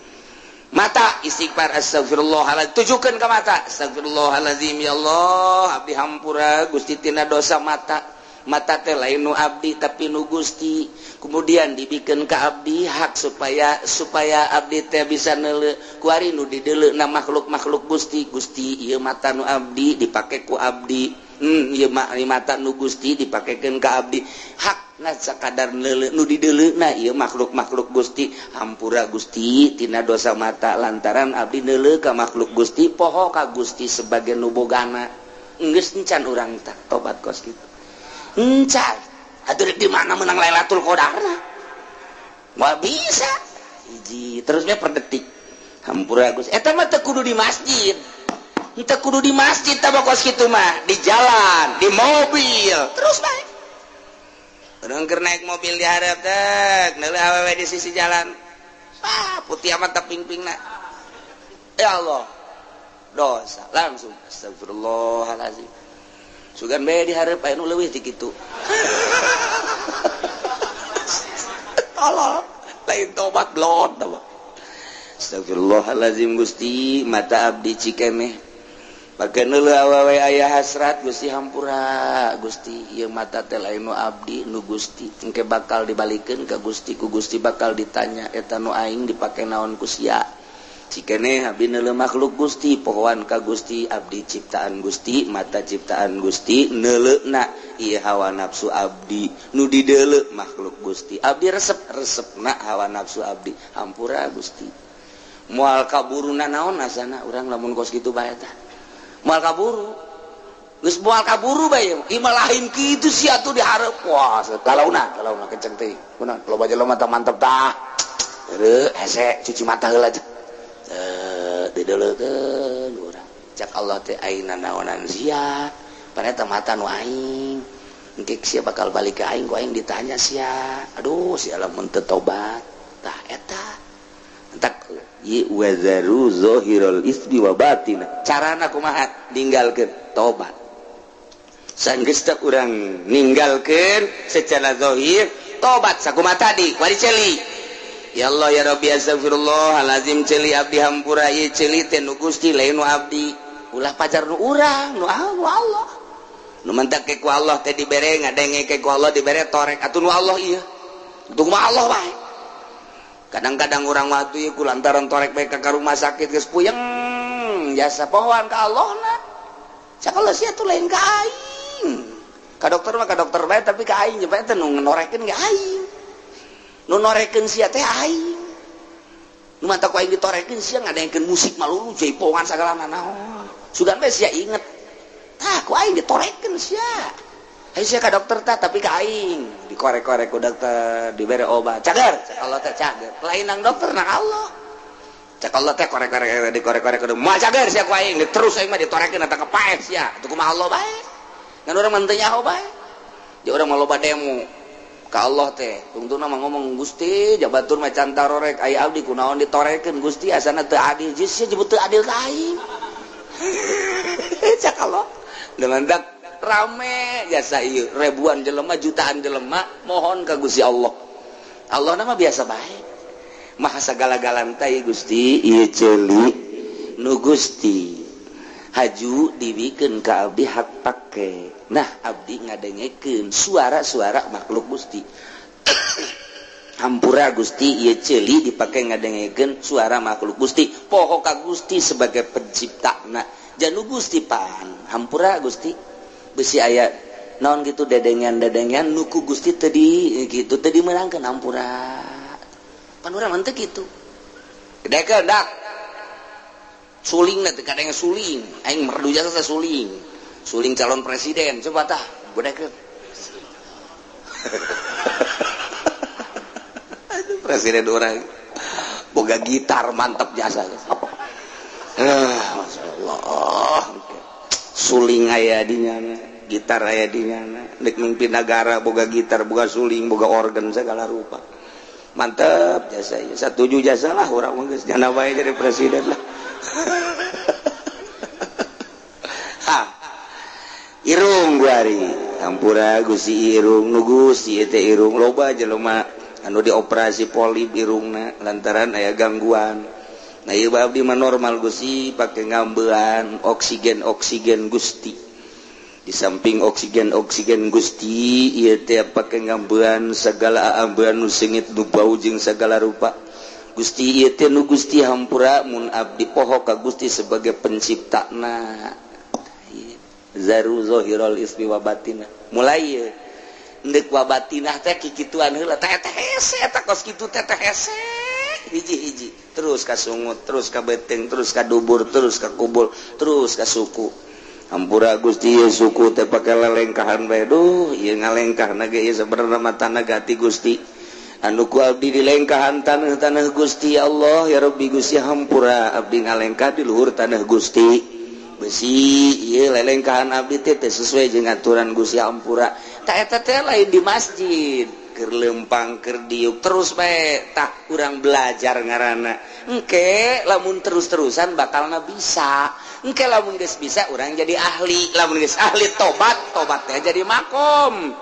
mata istighfar astagfirullahaladzim tujukeun ka mata astagfirullahaladzim ya Allah abdi hampura Gusti tina dosa mata Mata teh lain nu abdi tapi nu Gusti. Kemudian dibikin ke abdi hak supaya supaya abdi teh bisa neuleu kuari nu dideuleuna makhluk-makhluk Gusti. Gusti ieu mata nu abdi dipake ku abdi. Ieu mata nu Gusti dipakekeun ka abdi. Hak na sakadar neuleu nu dideuleuna ieu makhluk-makhluk Gusti. Hampura Gusti tina dosa mata lantaran abdi neuleu ka makhluk Gusti, poho ka Gusti sebagai nu bogana. Geus encan urang tah tobat kos kitu. Encan atuh di mana menang Lailatul Qadarna? Moal bisa. Hiji terusnya per detik. Hampura Gusti. Eta mah teu kudu di masjid. Teu kudu di masjid tah kos kitu mah, di jalan, di mobil, terus bae. Urang keur naik mobil di hareup teh, neuleuh awewe di sisi jalan. Ah, putih amat teh ping-pingna. Ya Allah. Dosa langsung astagfirullahalazim. Sugan bae di hareup aya nu leuwih ti kitu. Tolol, lain tobat blot tah. Astagfirullahalazim Gusti, mata abdi cikeneh. Pake neuleuh awewe aya hasrat Gusti hampura Gusti, ieu mata teh lain nu abdi nu Gusti. Engke bakal dibalikeun ka Gusti, ku Gusti bakal ditanya eta nu aing dipake naon ku sia. Cikeneh abdi neuleuh makhluk Gusti, pohoan ka Gusti, abdi ciptaan Gusti, mata ciptaan Gusti, neuleuhna ieu hawa nafsu abdi, nu dideuleu makhluk Gusti. Abdi resep-resepna hawa nafsu abdi, hampura Gusti. Moal kaburuna naon asana urang lamun kos kitu bae tah. Moal kaburu. Geus moal kaburu bae, ieu mah lain kitu sia atuh di hareup. Wah, kalauna, kalauna kenceng teh. Kunaon loba jelema mata mantep tah. Heureut hese cuci mata heula aja. Dideuleukeun urang. Cak Allah teh aina naonan sia, paneta mata nu aing. Engke sia bakal balik ka aing, ku aing ditanya sia. Aduh, sia lamun teu tobat. Tah eta. Entak ye wazaru zahirul ismi wa batina. Carana kumaha? Ninggalkeun tobat. Sanggeus teh urang ninggalkeun secara zahir, tobat sakumaha tadi, wari ceuli. Ya Allah ya Rabbi astagfirullahalazim ceuli abdi hampura ieu ceuli teh nu Gusti lain nu abdi. Ulah pacar nu urang, nu Allah. Nu mentak ke ku Allah teh dibere ngadenge ke ku Allah dibere torek atuh nu Allah ieu. Untung mah Allah bae. Kadang-kadang urang waktu ieu ku lantaran torek bae ka rumah sakit geus puyeng jasa pohoan ka Allah na. Cak Allah sia tuh lain ka aing. Ka dokter mah ka dokter bae tapi ka aing bae teh nu norekeun ge aing. Nu norekeun sia teh aing. Nu mantap ku aing ditorekeun sia ngadengkeun musik malulu jaipongan sagala naon. Sugan bae sia inget. Tah ku aing ditorekeun sia. Hayu sia ka dokter tah tapi ka aing dikorek-korek ku dokter dibere obat. Cager, cak Allah teh cager. Lain nang dokter nang Allah. Cak Allah teh korek-korek dikorek-korek kudu moal cager sia ku aing terus aing mah ditorekeun eta kepaeh sia. Atuh kumaha Allah bae. Ngan urang mah teu nyaho bae. Di urang mah loba demo. Ka Allah teh tungtungna mah ngomong Gusti jabatur mah can tarorek aya abdi kunaon ditorekeun Gusti asana teu adil geus sia jebut teu adil ka aing. Cak Allah dengan dak rame jasa ieu ribuan jelema jutaan jelema mohon ka Gusti Allah. Allah mah biasa bae. Maha sagala-galana teh Gusti ieu ceuli nu Gusti haju dibikeun ka abdi hak pake. Nah abdi ngadengekeun suara-suara makhluk Gusti. Hampura Gusti ieu ceuli dipake ngadengekeun suara makhluk Gusti. Poho ka Gusti sebagai penciptana. Janu Gusti pan. Hampura Gusti besi aya naon gitu dedengan-dedengan nu ku Gusti teu di gitu teu dimeulangkeun hampura. Pan urang mah teu kitu. Gedekeun dak. Suling na teh kadang suling, aing merdu jasa suling. Suling calon presiden coba tah godekeun. Aduh presiden urang boga gitar mantep jasa. Masyaallah. Suling aya di nyana, gitar aya di nyana, rek mimpin nagara boga gitar, boga suling, boga organ segala rupa. Mantep jasa ieu. Satuju jasa lah urang mah geus nyana bae jadi presiden lah. Ha. Irung guari, hampura Gusti irung nu Gusti teh irung loba jelema anu dioperasi polip irungna lantaran aya gangguan. Nah ieu abdi mah normal Gusti pake ngambean oksigen-oksigen Gusti. Di samping oksigen-oksigen Gusti ieu teh pake ngambean segala ambean nu seungit nu bau jeung segala rupa. Gusti ieu teh nu Gusti hampura mun abdi poho ka Gusti sebagai penciptana. Zaru zahirul ismi wa batinah. Mulai ieu endek wa batinah teh kikituan heula teh teh hese eta kos kitu teh teh hese hiji-hiji terus ka sungut, terus ka beuteung, terus ka dubur, terus ka kubur, terus ka suku. Hampura Gusti ieu suku teh pake lelengkahan bae duh ieu ngalengkahna ge ieu sabenerna mah tanah gati Gusti anu ku abdi dilengkahan tanah-tanah Gusti ya Allah ya Rabbi Gusti hampura abdi ngalengkah di luhur tanah Gusti besi ieu lelengkahan abdi teh teu sesuai jeung aturan Gusti hampura tah eta teh lain di masjid keur lempang keur diuk terus bae tah urang belajar ngaranna engke lamun terus-terusan bakalna bisa. Engke lamun geus bisa urang jadi ahli, lamun geus ahli tobat, tobatnya jadi makom.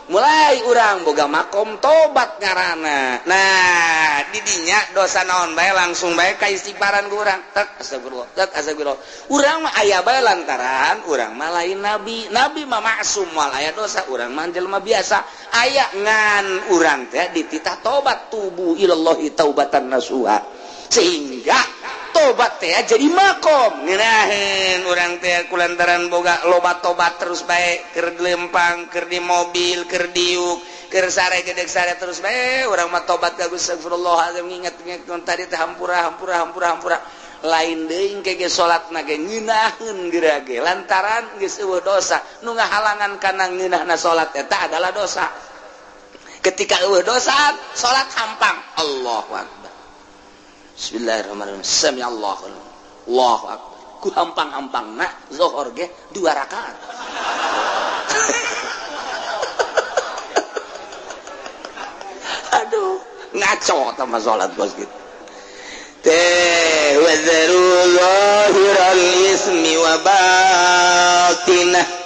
Mulai urang boga makom tobat ngaranna. Nah, didinya dosa naon bae langsung bae ka istighfaran ku urang. Tek astagfirullah, tek astagfirullah. Urang mah aya bae lantaran urang mah lain nabi. Nabi mah maksum moal aya dosa, urang mah jelema biasa. Aya ngan urang teh dititah tobat tubu ilallahi taubatan nasuha. Sehingga tobat teh jadi makom ngeunaheun urang teh kulantaran boga loba tobat terus bae keur lempang keur di mobil keur diuk keur sare gedeg sare terus bae urang mah tobat ka Gusti astagfirullahalazim nginget-nginget tadi teh hampura hampura hampura hampura lain deui engke ge salatna ge ngeunaheun geura ge lantaran geus eueuh dosa nu ngahalangan kana ngeunahna salat eta adalah dosa. Ketika eueuh dosa salat hampang Allahu akbar. Bismillahirrahmanirrahim. Sami Allahu Allahu akbar. Ku hampang-hampangna zuhur ge 2 rakaat. Aduh, ngaco tah mah salat bos gitu. Teh wazaru zahiral ismi wa batinah.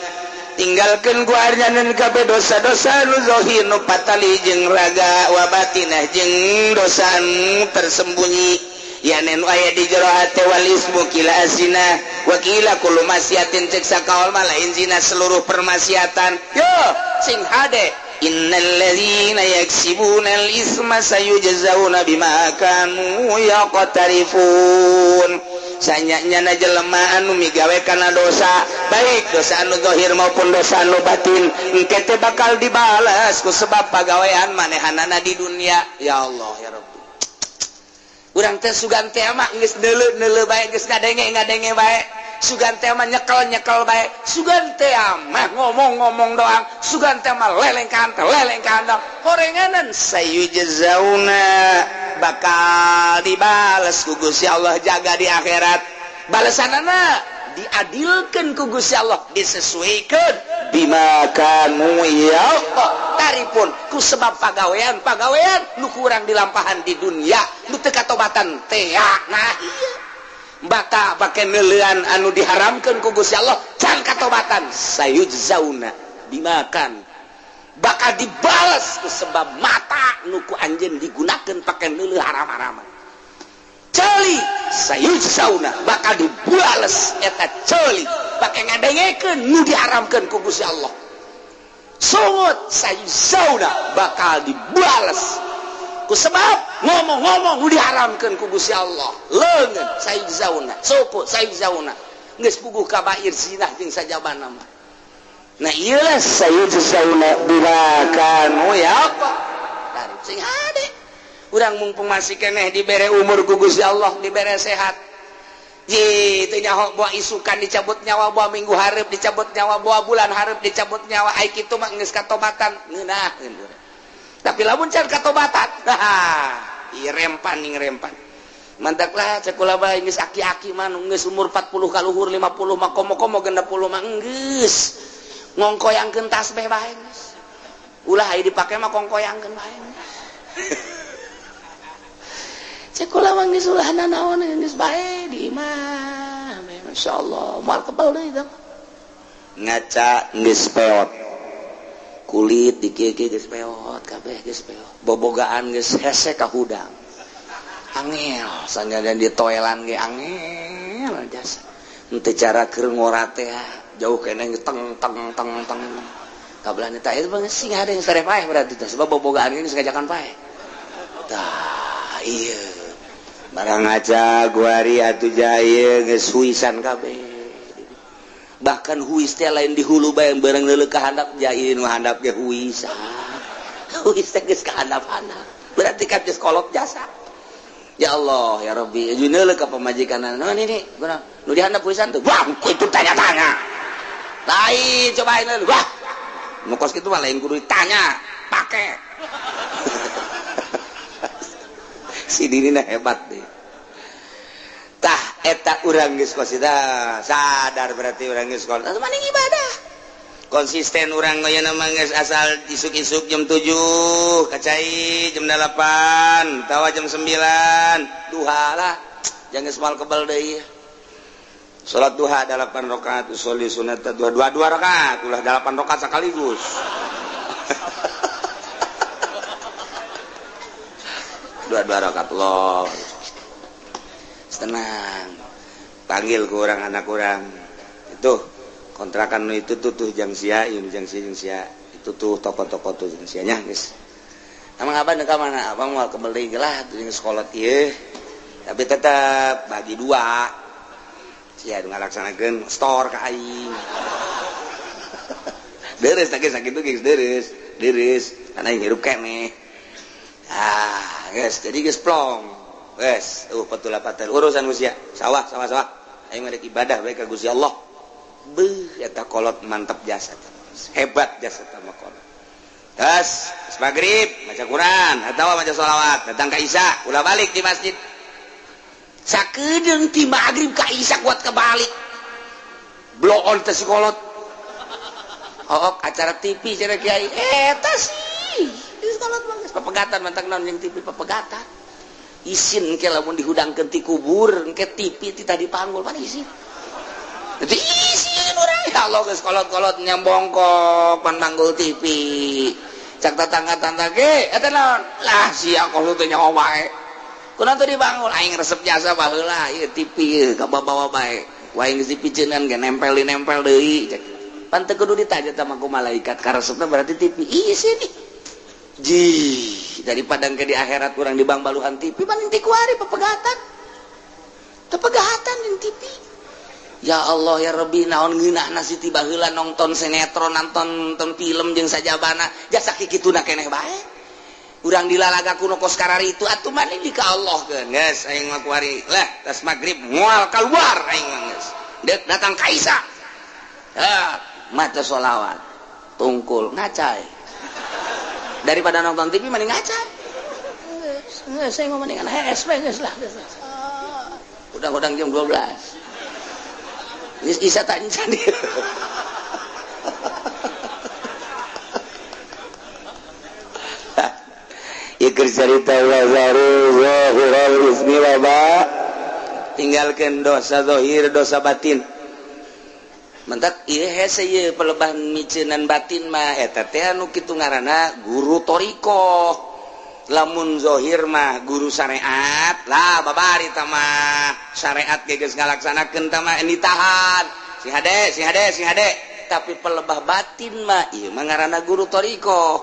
Tinggalkeun ku arjanan kabeh dosa-dosa nu zahir nu patali jeung raga wa batinah jeung dosa nu tersembunyi yanen aya di jero hate wal ismu kila azina wa kila kullu masiatin cek sakaol mah lain zina seluruh permaksiatan yo sing hade innal ladzina yaksibuna al isma sayujzauna bima kanu yaqtarifun. Sanyanya jelema anu migawe kana dosa baik dosa anu zahir maupun dosa anu batin engke teh bakal dibalas ku sebab pagawean manehanana di dunia. Ya Allah ya Rabbi urang teh sugan teh mah geus neuleu-neuleu bae geus ngadenge-ngadenge bae sugan teh mah nyekel-nyekel bae sugan teh mah ngomong-ngomong doang sugan teh mah lelengkahan teh lelengkahan doang horenganan sayujzauna bakal dibales ku Gusti Allah jaga di akhirat balesanana diadilkeun ku Gusti Allah disesuaikan bima kanu yaqtarifun ku sebab pagawean-pagawean nu kurang dilampahan di dunia nu teu katobatan teh. Nah ieu bata pake neuleuan anu diharamkeun ku Gusti Allah can katobatan sayujzauna bima kan bakal dibales ku sebab mata nu ku anjeun digunakeun pake neuleuh haram-haraman ceuli sayujzauna bakal dibales eta ceuli pake ngadengekeun nu diharamkeun ku Gusti Allah sungut sayujzauna bakal dibales ku sebab ngomong-ngomong nu diharamkeun ku Gusti Allah leungeun sayujzauna suku sayujzauna geus puguh kabair zinah jeung sajabana mah. Nah iyalah sayujzauna bima kanu yaqtarifun sing hade urang mumpung masih keneh dibere umur ku Gusti Allah dibere sehat ye teu nyaho boa isukan dicabut nyawa boa minggu hareup dicabut nyawa boa bulan hareup dicabut nyawa ai kitu mah geus katobatan ngeunaheun urang. Tapi lamun can katobatan ieu rempan ning rempan mantaklah cek kula bae geus aki-aki mah geus umur 40 kaluhur 50 mah komo-komo 60 mah geus ngongkoyangkeun tasbih bae geus ulah aya dipake mah kongkoyangkeun bae. Cek kula mah geus ulah nanaon geus bae di imah masyaallah moal kebal deui tah ngaca geus peot kulit di kieu geus peot kabeh geus peot bobogaan geus hese ka hudang angel sanajan di toelan ge angel jasa henteu cara keur ngora teh Jauh keneh teng teng teng teng. Kabelah tah itu bang sing ada yang sare paeh berarti tah sebab bobogaan ini sengajakan paeh. Tah iya. Barang aja guari atuh jaya geus huisan kabeh. Bahkan huis teh lain di hulu bae barang leuleuk ka handap jaya nu handap ge huisan. Huis teh geus ka handap-handap. Berarti kan geus kolot jasa. Ya Allah ya Rabbi, jeung leuleuk ka pamajikanna. Naon ini? Guna nu di handap huisan tuh. Wah, itu tanya-tanya. Lain cobain leuleuk. Wah. Nu kos kitu mah lain kudu ditanya, pake. Si dirina hebat deh. Tah eta urang geus kos sadar berarti urang geus kos. Maning ibadah. Konsisten urang ayeuna mah geus asal isuk-isuk jam 7, kacai jam 8, tawa jam 9, duha lah. Jangan geus moal kebel deui. Salat duha 8 rakaat, usolli sunat duha 2 rakaat, ulah 8 rakaat sekaligus. 2 rakaat loh. Tenang. Panggil ke orang anak orang. Itu kontrakan itu tuh tuh jang sia, ieu jang sia jang sia. Itu tuh toko-toko tuh jang sianya geus. Emang abang ka mana? Abang moal kebeli lah jeung sekolah ieu. Tapi tetap bagi dua. Sia ngalaksanakeun store ka aing. Deres teh sakitu geus deres, deres. Karena aing hirup keneh. Ah, geus jadi geus plong. Geus, petula patel urusan usia. Sawah, sawah, sawah. Aing mah ibadah bae ka Gusti Allah. Beuh eta kolot mantap jasa. Hebat jasa teh mah kolot. Terus maghrib maca Quran atawa maca sholawat, datang ka Isya, ulah balik di masjid. Sakedeung ti maghrib ka Isya kuat kebalik. Blow on teh si kolot. Oh, acara TV cenah kiai. Eta sih. Di kolot mah geus papegatan mantak naon jeung TV papegatan. Isin ke lamun dihudangkeun ti kubur, engke TV ti tadi panggul pan isin. Jadi isin urang ya Allah geus kolot-kolot nyambongkok pan manggul TV. Cak tetangga-tetangga ge eta naon? Lah sia kolot teh nyaho wae. Kunaon teu dibangun aing resep jasa baheula ieu TV ieu kabawa bae. Wae geus dipiceunan ge nempel-nempel deui. Pan teu kudu ditanya tah ku malaikat karesepna berarti TV. Isin ih. Jih, daripada ke di akhirat kurang di bang baluhan TV paling tikuari pepegatan. Tepegatan jeung TV. Ya Allah ya Rabbi naon ngeunahna si tiba heula nonton sinetron nonton film jeung sajabana jasa kikituna keneh bae. Urang dilalaga kuno kos kararitu atuh mah di ka Allah keun geus aing mah kuari. Lah tas magrib moal kaluar aing mah geus. Deuk datang ka Isa. Ah, maca sholawat. Tungkul ngacai. Daripada nonton TV mending ngaca. Geus saya ngomong dengan HSP geus lah. Udang-udang jam 12. Geus isa tak encan. Ieu cerita zahirul ismi wa ba. Tinggalkeun dosa zahir, dosa batin. Mentak ieu hese ieu pelebah miceunan batin mah eta teh anu kitu ngaranna guru thariqah. Lamun zahir mah guru syariat lah babari tah mah syariat ge geus ngalaksanakeun tah mah ditahan. Si hade, si hade, si hade. Tapi pelebah batin mah ieu mah ngaranna guru thariqah.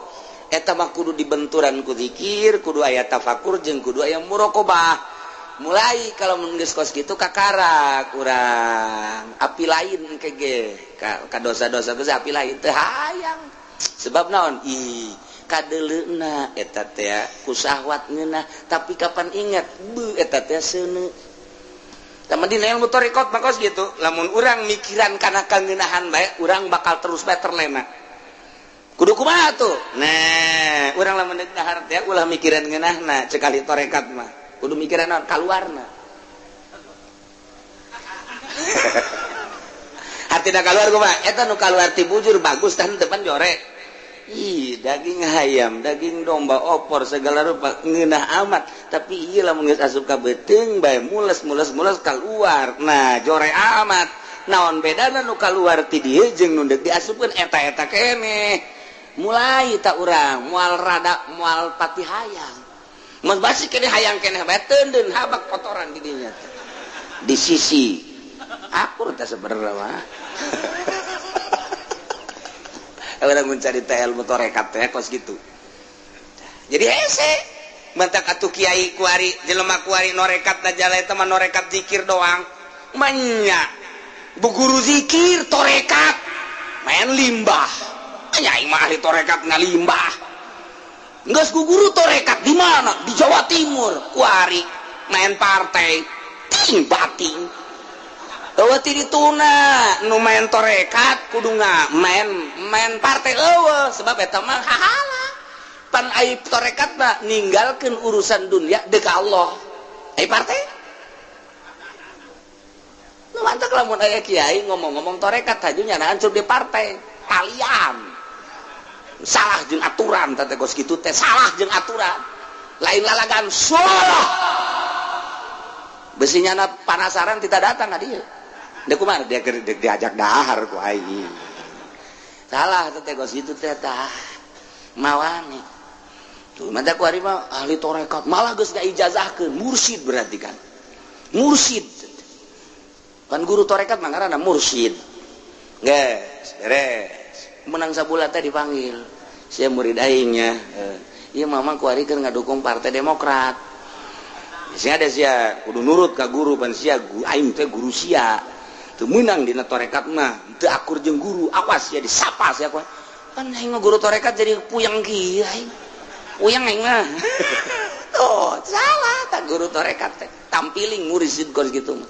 Eta mah kudu dibenturan ku zikir, kudu aya tafakur jeung kudu aya muraqabah. Mulai kalau mun geus kos kitu kakara kurang api lain ke ge ka dosa-dosa geus api lain teu hayang sebab naon ih kadeuleuna eta teh ku syahwat ngeunah tapi kapan ingat beuh eta teh seuneu tah dina ilmu thariqat mah kos kitu lamun urang mikiran kana kangeunahan bae urang bakal terus bae terlena kudu kumaha tuh nah urang lamun deuk dahar teh ulah mikiran ngeunahna cek ahli tarekat mah kudu mikiran naon kaluarna. Artina kaluar kumaha? Eta nu kaluar ti bujur bagus tah depan jorek. Ih, daging hayam, daging domba, opor segala rupa ngeunah amat, tapi ieu lamun geus asup ka beuteung bae mules-mules-mules kaluar. Nah, jorek amat. Naon bedana nu kaluar ti dieu jeung nu deuk diasupkeun eta-eta keneh. Mulai tak urang moal rada moal pati hayang. Mun basi keneh hayang keneh bae teundeun habak kotoran di dinya. Di sisi akur teh sebenarnya mah. Urang mun carita ilmu tarekat teh kos kitu. Jadi hese mentak atuh kiai kuari jelema kuari norekat da eta mah norekat zikir doang. Manya bu guru zikir torekat main limbah. Nya aing mah ahli torekat ngalimbah. Geus ku guru torekat di mana? Di Jawa Timur kuari main partai ting bating. Eueuh ti dituna nu main torekat kudu main main partai eueuh sebab eta mah hahala. Pan ai torekat mah ninggalkeun urusan dunia deuk ka Allah. Ai partai? Nu mantak lamun aya kiai ngomong-ngomong torekat haju nyana hancur di partai. Talian. Salah jeung aturan teh kos kitu teh salah jeung aturan. Lain lalagan salah. Besi nyana panasaran tidak datang ka dieu. Dia kumaha dia diajak dahar ku aing. Salah teh kos kitu teh tah. Mawani. Tuh manta ku ari mah ahli tarekat malah geus ngaijazahkeun mursyid berarti kan. Mursyid. Kan guru tarekat mah ngaranna mursyid. Geus beres. Menang sabulan teh dipanggil. Sia murid aing nya. Ieu mama ku ari keur ngadukung Partai Demokrat. Sia ada sia kudu nurut ka guru pan sia aing teh guru sia. Teu meunang dina tarekat mah, teu akur jeung guru, awas sia disapa sia ku. Pan aing mah guru tarekat jadi puyeng kieu aing. Puyeng aing mah. Tuh, salah tah guru tarekat teh. Tampiling mursyid kos kitu mah.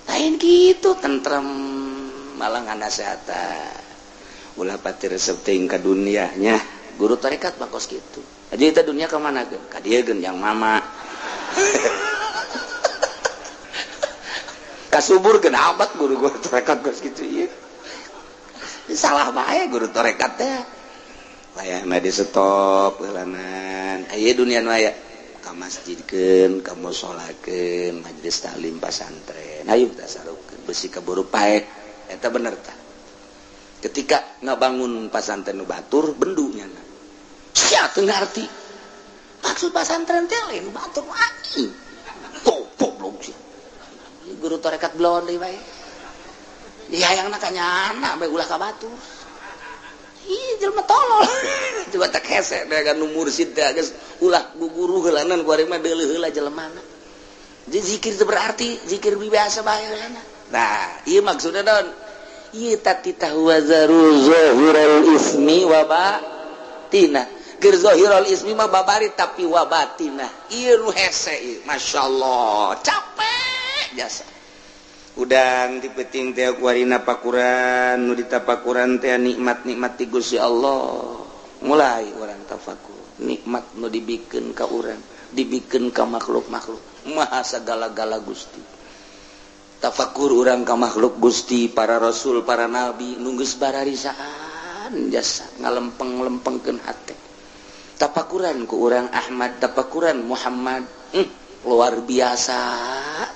Lain kitu tentrem malah nganasehatan. Ulah pati resep teuing ka dunia nya. Guru tarekat mah kos kitu. Jadi eta dunia ka mana geun? Ka dieu geun yang mama. Kasubur kenapa guru guru tarekat kos kitu ieu. Salah bae guru tarekat teh. Layana di stop heulanan. Aya dunia nu aya ka masjidkeun, ka musolakeun, majelis taklim pasantren. Hayu tasarufkeun besi kaburu paeh. Eta bener tah. Ketika ngabangun pasantren nu batur bendu nyana. Sia teu ngarti. Maksud pasantren teh lain batur aing. Goblok sia. Guru tarekat belon deui bae. Dihayangna ka nyana bae ulah ka batur. Ih jelema tolol. Coba tak hese teh kan nu mursyid teh geus ulah guru heulanan ku ari mah deuleuh heula jelemana. Jadi zikir teu berarti zikir biasa bae heulana. Nah, ieu maksudna naon? Ieu tati tahuwazaru zahiral ismi wa batina. Keur zahirul ismi mah babari tapi wa batina. Ieu nu hese ieu. Masyaallah, capek jasa. Udang ti peuting teh kuarina pakuran nu ditapakuran teh nikmat-nikmat ti Gusti Allah. Mulai urang tafakur, nikmat nu dibikeun ka urang, dibikeun ka makhluk-makhluk. Maha sagala-gala Gusti. Tafakur urang ka makhluk Gusti, para rasul, para nabi nu geus bararisaan jasa ngalempeng-lempengkeun hate. Tafakuran ku urang Ahmad, tafakuran Muhammad, luar biasa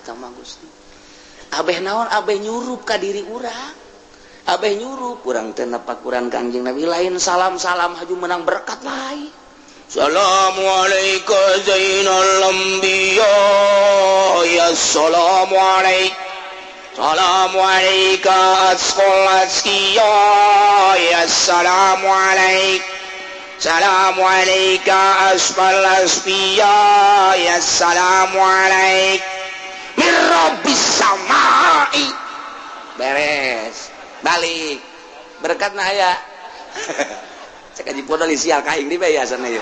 sama Gusti. Abeh naon abeh nyurup ka diri urang. Abeh nyurup urang teh napakuran Kangjeng Nabi lain salam-salam haju menang berkat lain. Assalamualaikum zainal anbiya ya assalamualaikum. Assalamualaikum asqal asqiya ya assalamualaikum. Assalamualaikum asfal asfiya ya assalamualaikum. Mirrobbis samai. Beres balik berkat nah ya. Cek aji podol sial ka aing di bae sana ieu.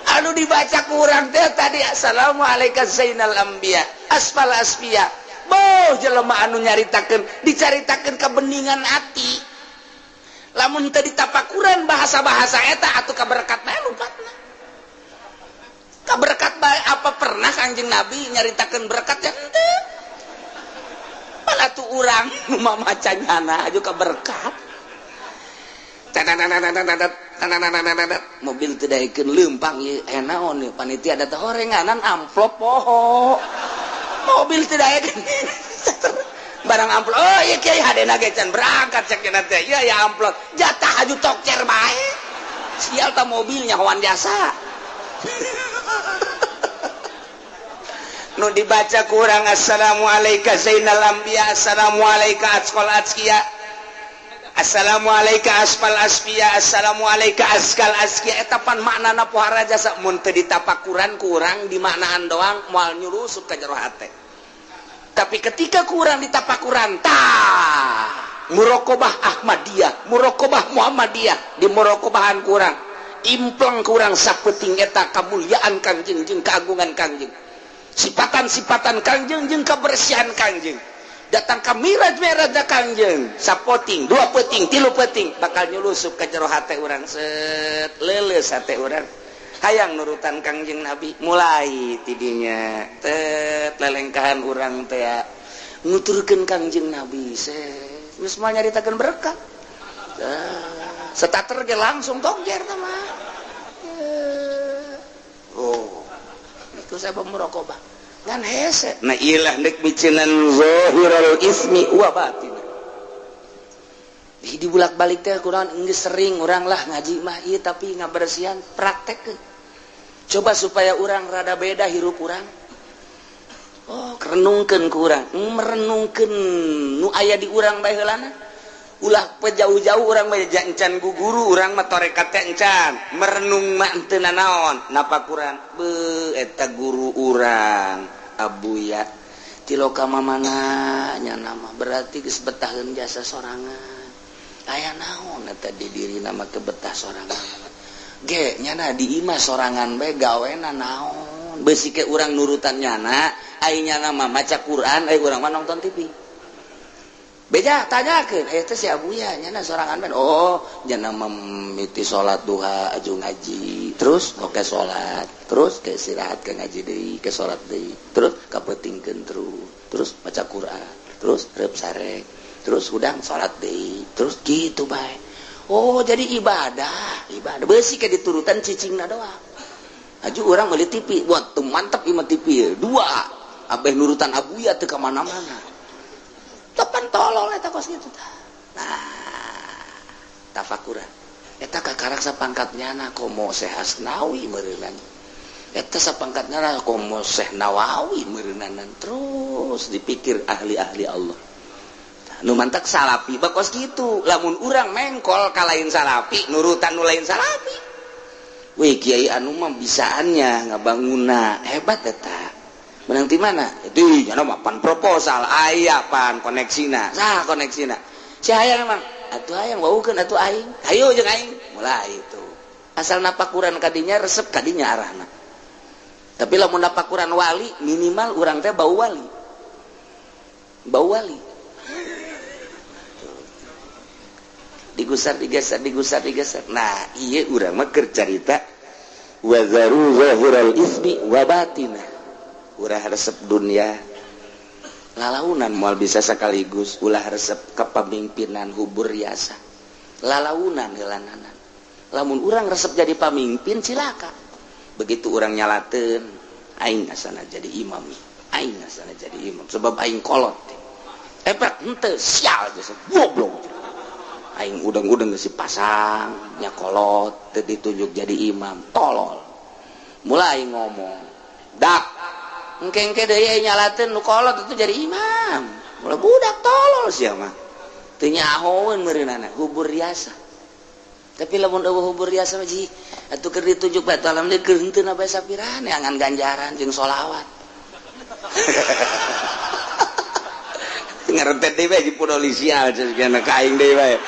Anu dibaca kurang teh tadi assalamualaikum zainal anbiya asfal asfiya. Boh jelema anu nyaritakeun dicaritakeun kebeningan hati. Lamun teu ditapakuran bahasa-bahasa eta atuh kaberkat bae lupatna. Kaberkat bae apa pernah Kangjeng Nabi nyaritakeun berkat ya henteu. Malah tuh urang nu mamaca nyana aju kaberkat. Mobil teu daekeun leumpang ieu naon ieu panitia da teh horenganan amplop poho. Mobil teu daekeun. Barang amplop oh ieu kiai hadena ge can berangkat cek cenah teh. Ieu ya amplop jatah aju tokcer bae. Sial ta mobilnya hoan jasa. Nu dibaca kurang assalamualaikum zainal anbiya, assalamualaikum atqal atqiya, assalamualaikum asfal asfiya, assalamualaikum azkal azkiya. Eta pan maknana pohara jasa mun teu ditapakuran kurang dimaknaan doang moal nyurusup ka jero hate. Tapi ketika kurang ditapakuran tah muraqabah Ahmadiyah, muraqabah Muhammadiyah, di muraqabahan kurang impleng kurang sapeting eta kamuliaan Kangjeng jeung keagungan Kangjeng, sipatan-sipatan Kangjeng jeung kebersihan Kangjeng. Datang ka miraj-miraj Kangjeng sapoting, dua peting, tilu peting bakal nyulusup ka jero hate urang, set leuleus hate urang hayang nurutan Kangjeng Nabi. Mulai tidinya tet lelengkahan urang teh nuturkeun Kangjeng Nabi, set geus mah nyaritakeun berkah. Setater ge langsung tongjer teh mah. Oh, itu saya muraqabah ngan hese. Nah ilah deuk miceunan zahirul ismi wa batin. Di bulak-balik teh kurang geus sering urang lah ngaji mah ieu tapi ngabersihan praktek. Coba supaya urang rada beda hirup urang. Oh, renungkeun ku urang, merenungkeun nu aya di urang bae heulana. Ulah jauh-jauh urang mah encan ku guru urang mah tarekat teh encan. Merenung mah henteu nanaon, napakuran. Beuh eta guru urang Abuya tiloka mamana nya nama berarti geus betaheun jasa sorangan. Aya naon eta di dirina mah kebetah sorangan. Ge nyana di imah sorangan bae gawena naon. Beusi ke urang nurutan nyana, ai nyana mah maca Quran, ai urang mah nonton TV. Beja tanyakeun, eta si Abuya nyana sorangan bae. Oh, nyana mimiti salat duha aju ngaji, terus oke salat, terus ke istirahat ke ngaji deui, ke salat deui, terus kapeutingkeun terus, terus maca Quran, terus reup sarek, terus hudang salat deui, terus gitu bae. Oh, jadi ibadah, ibadah beusi ke diturutan cicingna doang. Aju urang meuli TV, buat tuh mantap ieu TV dua, abeh nurutan Abuya teu ka mana-mana. Tepan tolol eta kos kitu tah. Nah, tafakuran. Eta kakarak sapangkat nyana komo Syekh Asnawi meureunan. Eta sapangkat nyana komo Syekh Nawawi meureunanan. Terus dipikir ahli-ahli Allah. Nu mantak salapi bakos kitu. Lamun urang mengkol ka lain salapi, nurutan nu lain salapi. Wih, kiai anu mah bisaannya ngabanguna hebat eta. Menang ti mana? Itu nyana mah pan proposal aya pan koneksina. Sah koneksina. Si hayang emang atuh hayang waukeun atuh aing. Hayu jeung aing. Mulai itu. Asal napakuran kadinya resep kadinya arahna. Tapi lamun napakuran wali minimal urang teh bau wali. Bau wali. Digusar digeser digusar digeser. Nah, ieu urang mah keur carita wa zaru zahiral ismi wa batinah. Ulah resep dunia lalaunan moal bisa sekaligus, ulah resep kepemimpinan hubur riasa lalaunan heulananan. Lamun urang resep jadi pamimpin cilaka. Begitu urang nyalateun aing asana jadi imam, aing asana jadi imam sebab aing kolot. Epek henteu sial geus goblok. Aing udang-udang geus dipasang nya kolot teu ditunjuk jadi imam, tolol. Mulai ngomong dak engke-engke deui nyalateun nu kolot itu jadi imam. Mulai budak tolol sia mah. Teu nyahoeun meureunana hubur riasa. Tapi lamun eueuh hubur riasa mah ji atuh keur ditunjuk bae alhamdulillah keur henteu na bae sapirane angan ganjaran jeung sholawat. Ngarentet deui bae di polisial cenah ka aing deui bae.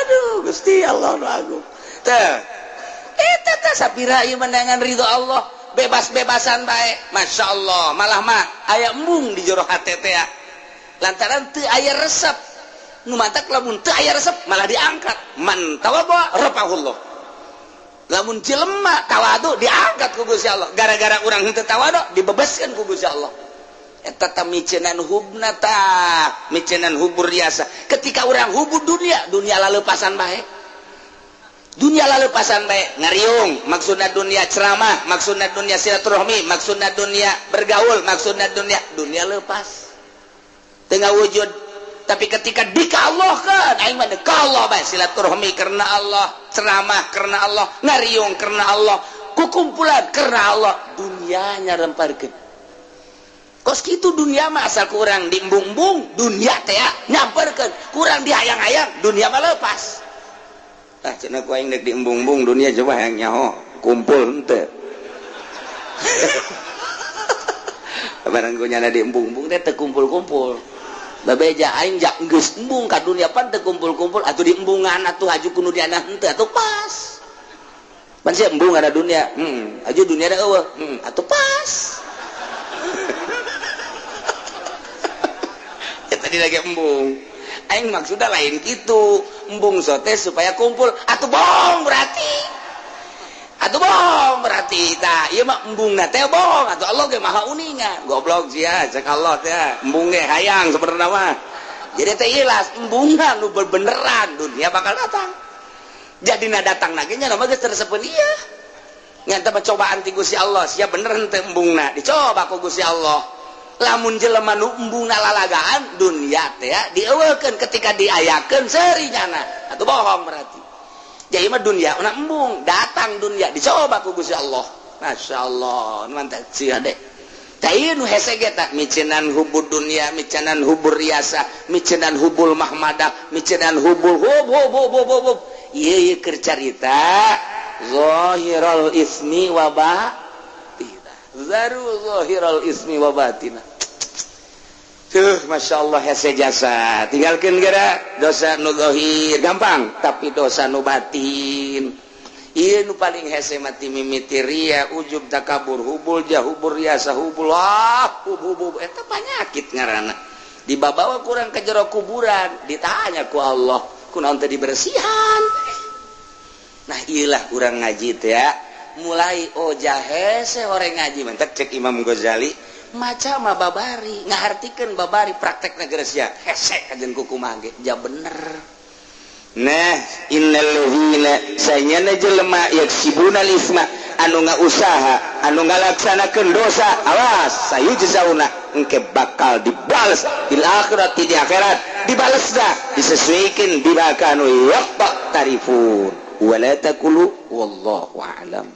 Aduh Gusti Allah nu agung. Teh eta teh sapira ieu mendangan ridho Allah, bebas-bebasan bae. Masya Allah, malah mah aya embung di jero hate teh lantaran teu aya resep. Nu mantak lamun teu aya resep malah diangkat. Man tawadhu rafa'ahullah. Lamun jelema tawadu diangkat ku Gusti Allah. Gara-gara urang henteu tawadu dibebaskeun ku Gusti Allah. Eta teh miceunan hubna tah, miceunan hubur riasa. Ketika urang hubur dunia, dunia laleupasan bae. Dunia lalepasan bae ngariung, maksudna dunia ceramah, maksudna dunia silaturahmi, maksudna dunia bergaul, maksudna dunia dunia lepas. Tengah wujud. Tapi ketika dikallahkan, aing mah Allah bae silaturahmi karena Allah, ceramah karena Allah, ngariung karena Allah, Kukumpulan karena Allah dunianya remparkeun. Kos kitu dunia mah asal kurang diembung-embung dunia teh nyamperkeun, kurang dihayang-hayang dunia mah lepas. Ah cenah ku aing deuk diembung-embung dunia coba hayang nyaho kumpul henteu. Barang ku nyana diembung-embung teh teu kumpul-kumpul. Babeja aing jak geus embung ka dunia pan teu kumpul-kumpul atuh diembungan atuh haju ku nu diana henteu atuh pas. Pan sia embung ada dunia, haju dunia da eueuh, atuh pas. Ya tadi lagi embung. Aing maksudna lain kitu, embung sote supaya kumpul atuh bohong berarti. Atuh bohong berarti tah ieu mah embungna teh bohong atuh Allah ge maha uninga. Goblok sia cek Allah teh embung ge hayang sebenarna mah. Jadi teh ilas embungna nu beneran dunia bakal datang. Jadina datang lagi nya mah geus tersepeun ieu. Ngan teh cobaan ti Gusti Allah sia bener henteu embungna dicoba ku Gusti Allah. Lamun jelema nu embungna lalagaan dunia teh dieuweukeun ketika diayakeun seuri nyana atuh bohong berarti. Jadi mah dunia una embung datang dunia dicoba ku Gusti Allah. Masya Allah mantap sia deh. Tah ieu nu hese ge tah micenan hubud dunia, micenan hubur riasa, micenan hubul mahmadah, micenan hubul hub hub hub hub hub. Ieu ieu keur carita zahiral ismi wa batina. Zaru zahiral ismi wa batina. Tuh Masya Allah hese jasa tinggalkan gara dosa nu zahir gampang tapi dosa nu batin ieu nu paling hese mati mimiti ria ujub takabur hubul jah hubur riasa hubul ah hub hub hub eta panyakit ngaranna dibabawa kurang ke jero kuburan ditanya ku Allah kunaon teh dibersihan. Nah ieulah urang ngaji teh ya mulai oh jahese horeng ngaji mentek cek Imam Ghazali maca mah babari ngahartikeun babari praktekna geus sia hese kajen kukumaha ge ja bener. Nah innal ladzina sanyana jelema yaksibuna isma anu ngausaha anu ngalaksanakeun dosa awas sayujzauna engke bakal dibales bil akhirati di akhirat dibales dah disesuaikan bima kanu yaqtarifun wala taqulu wallahu a'lam.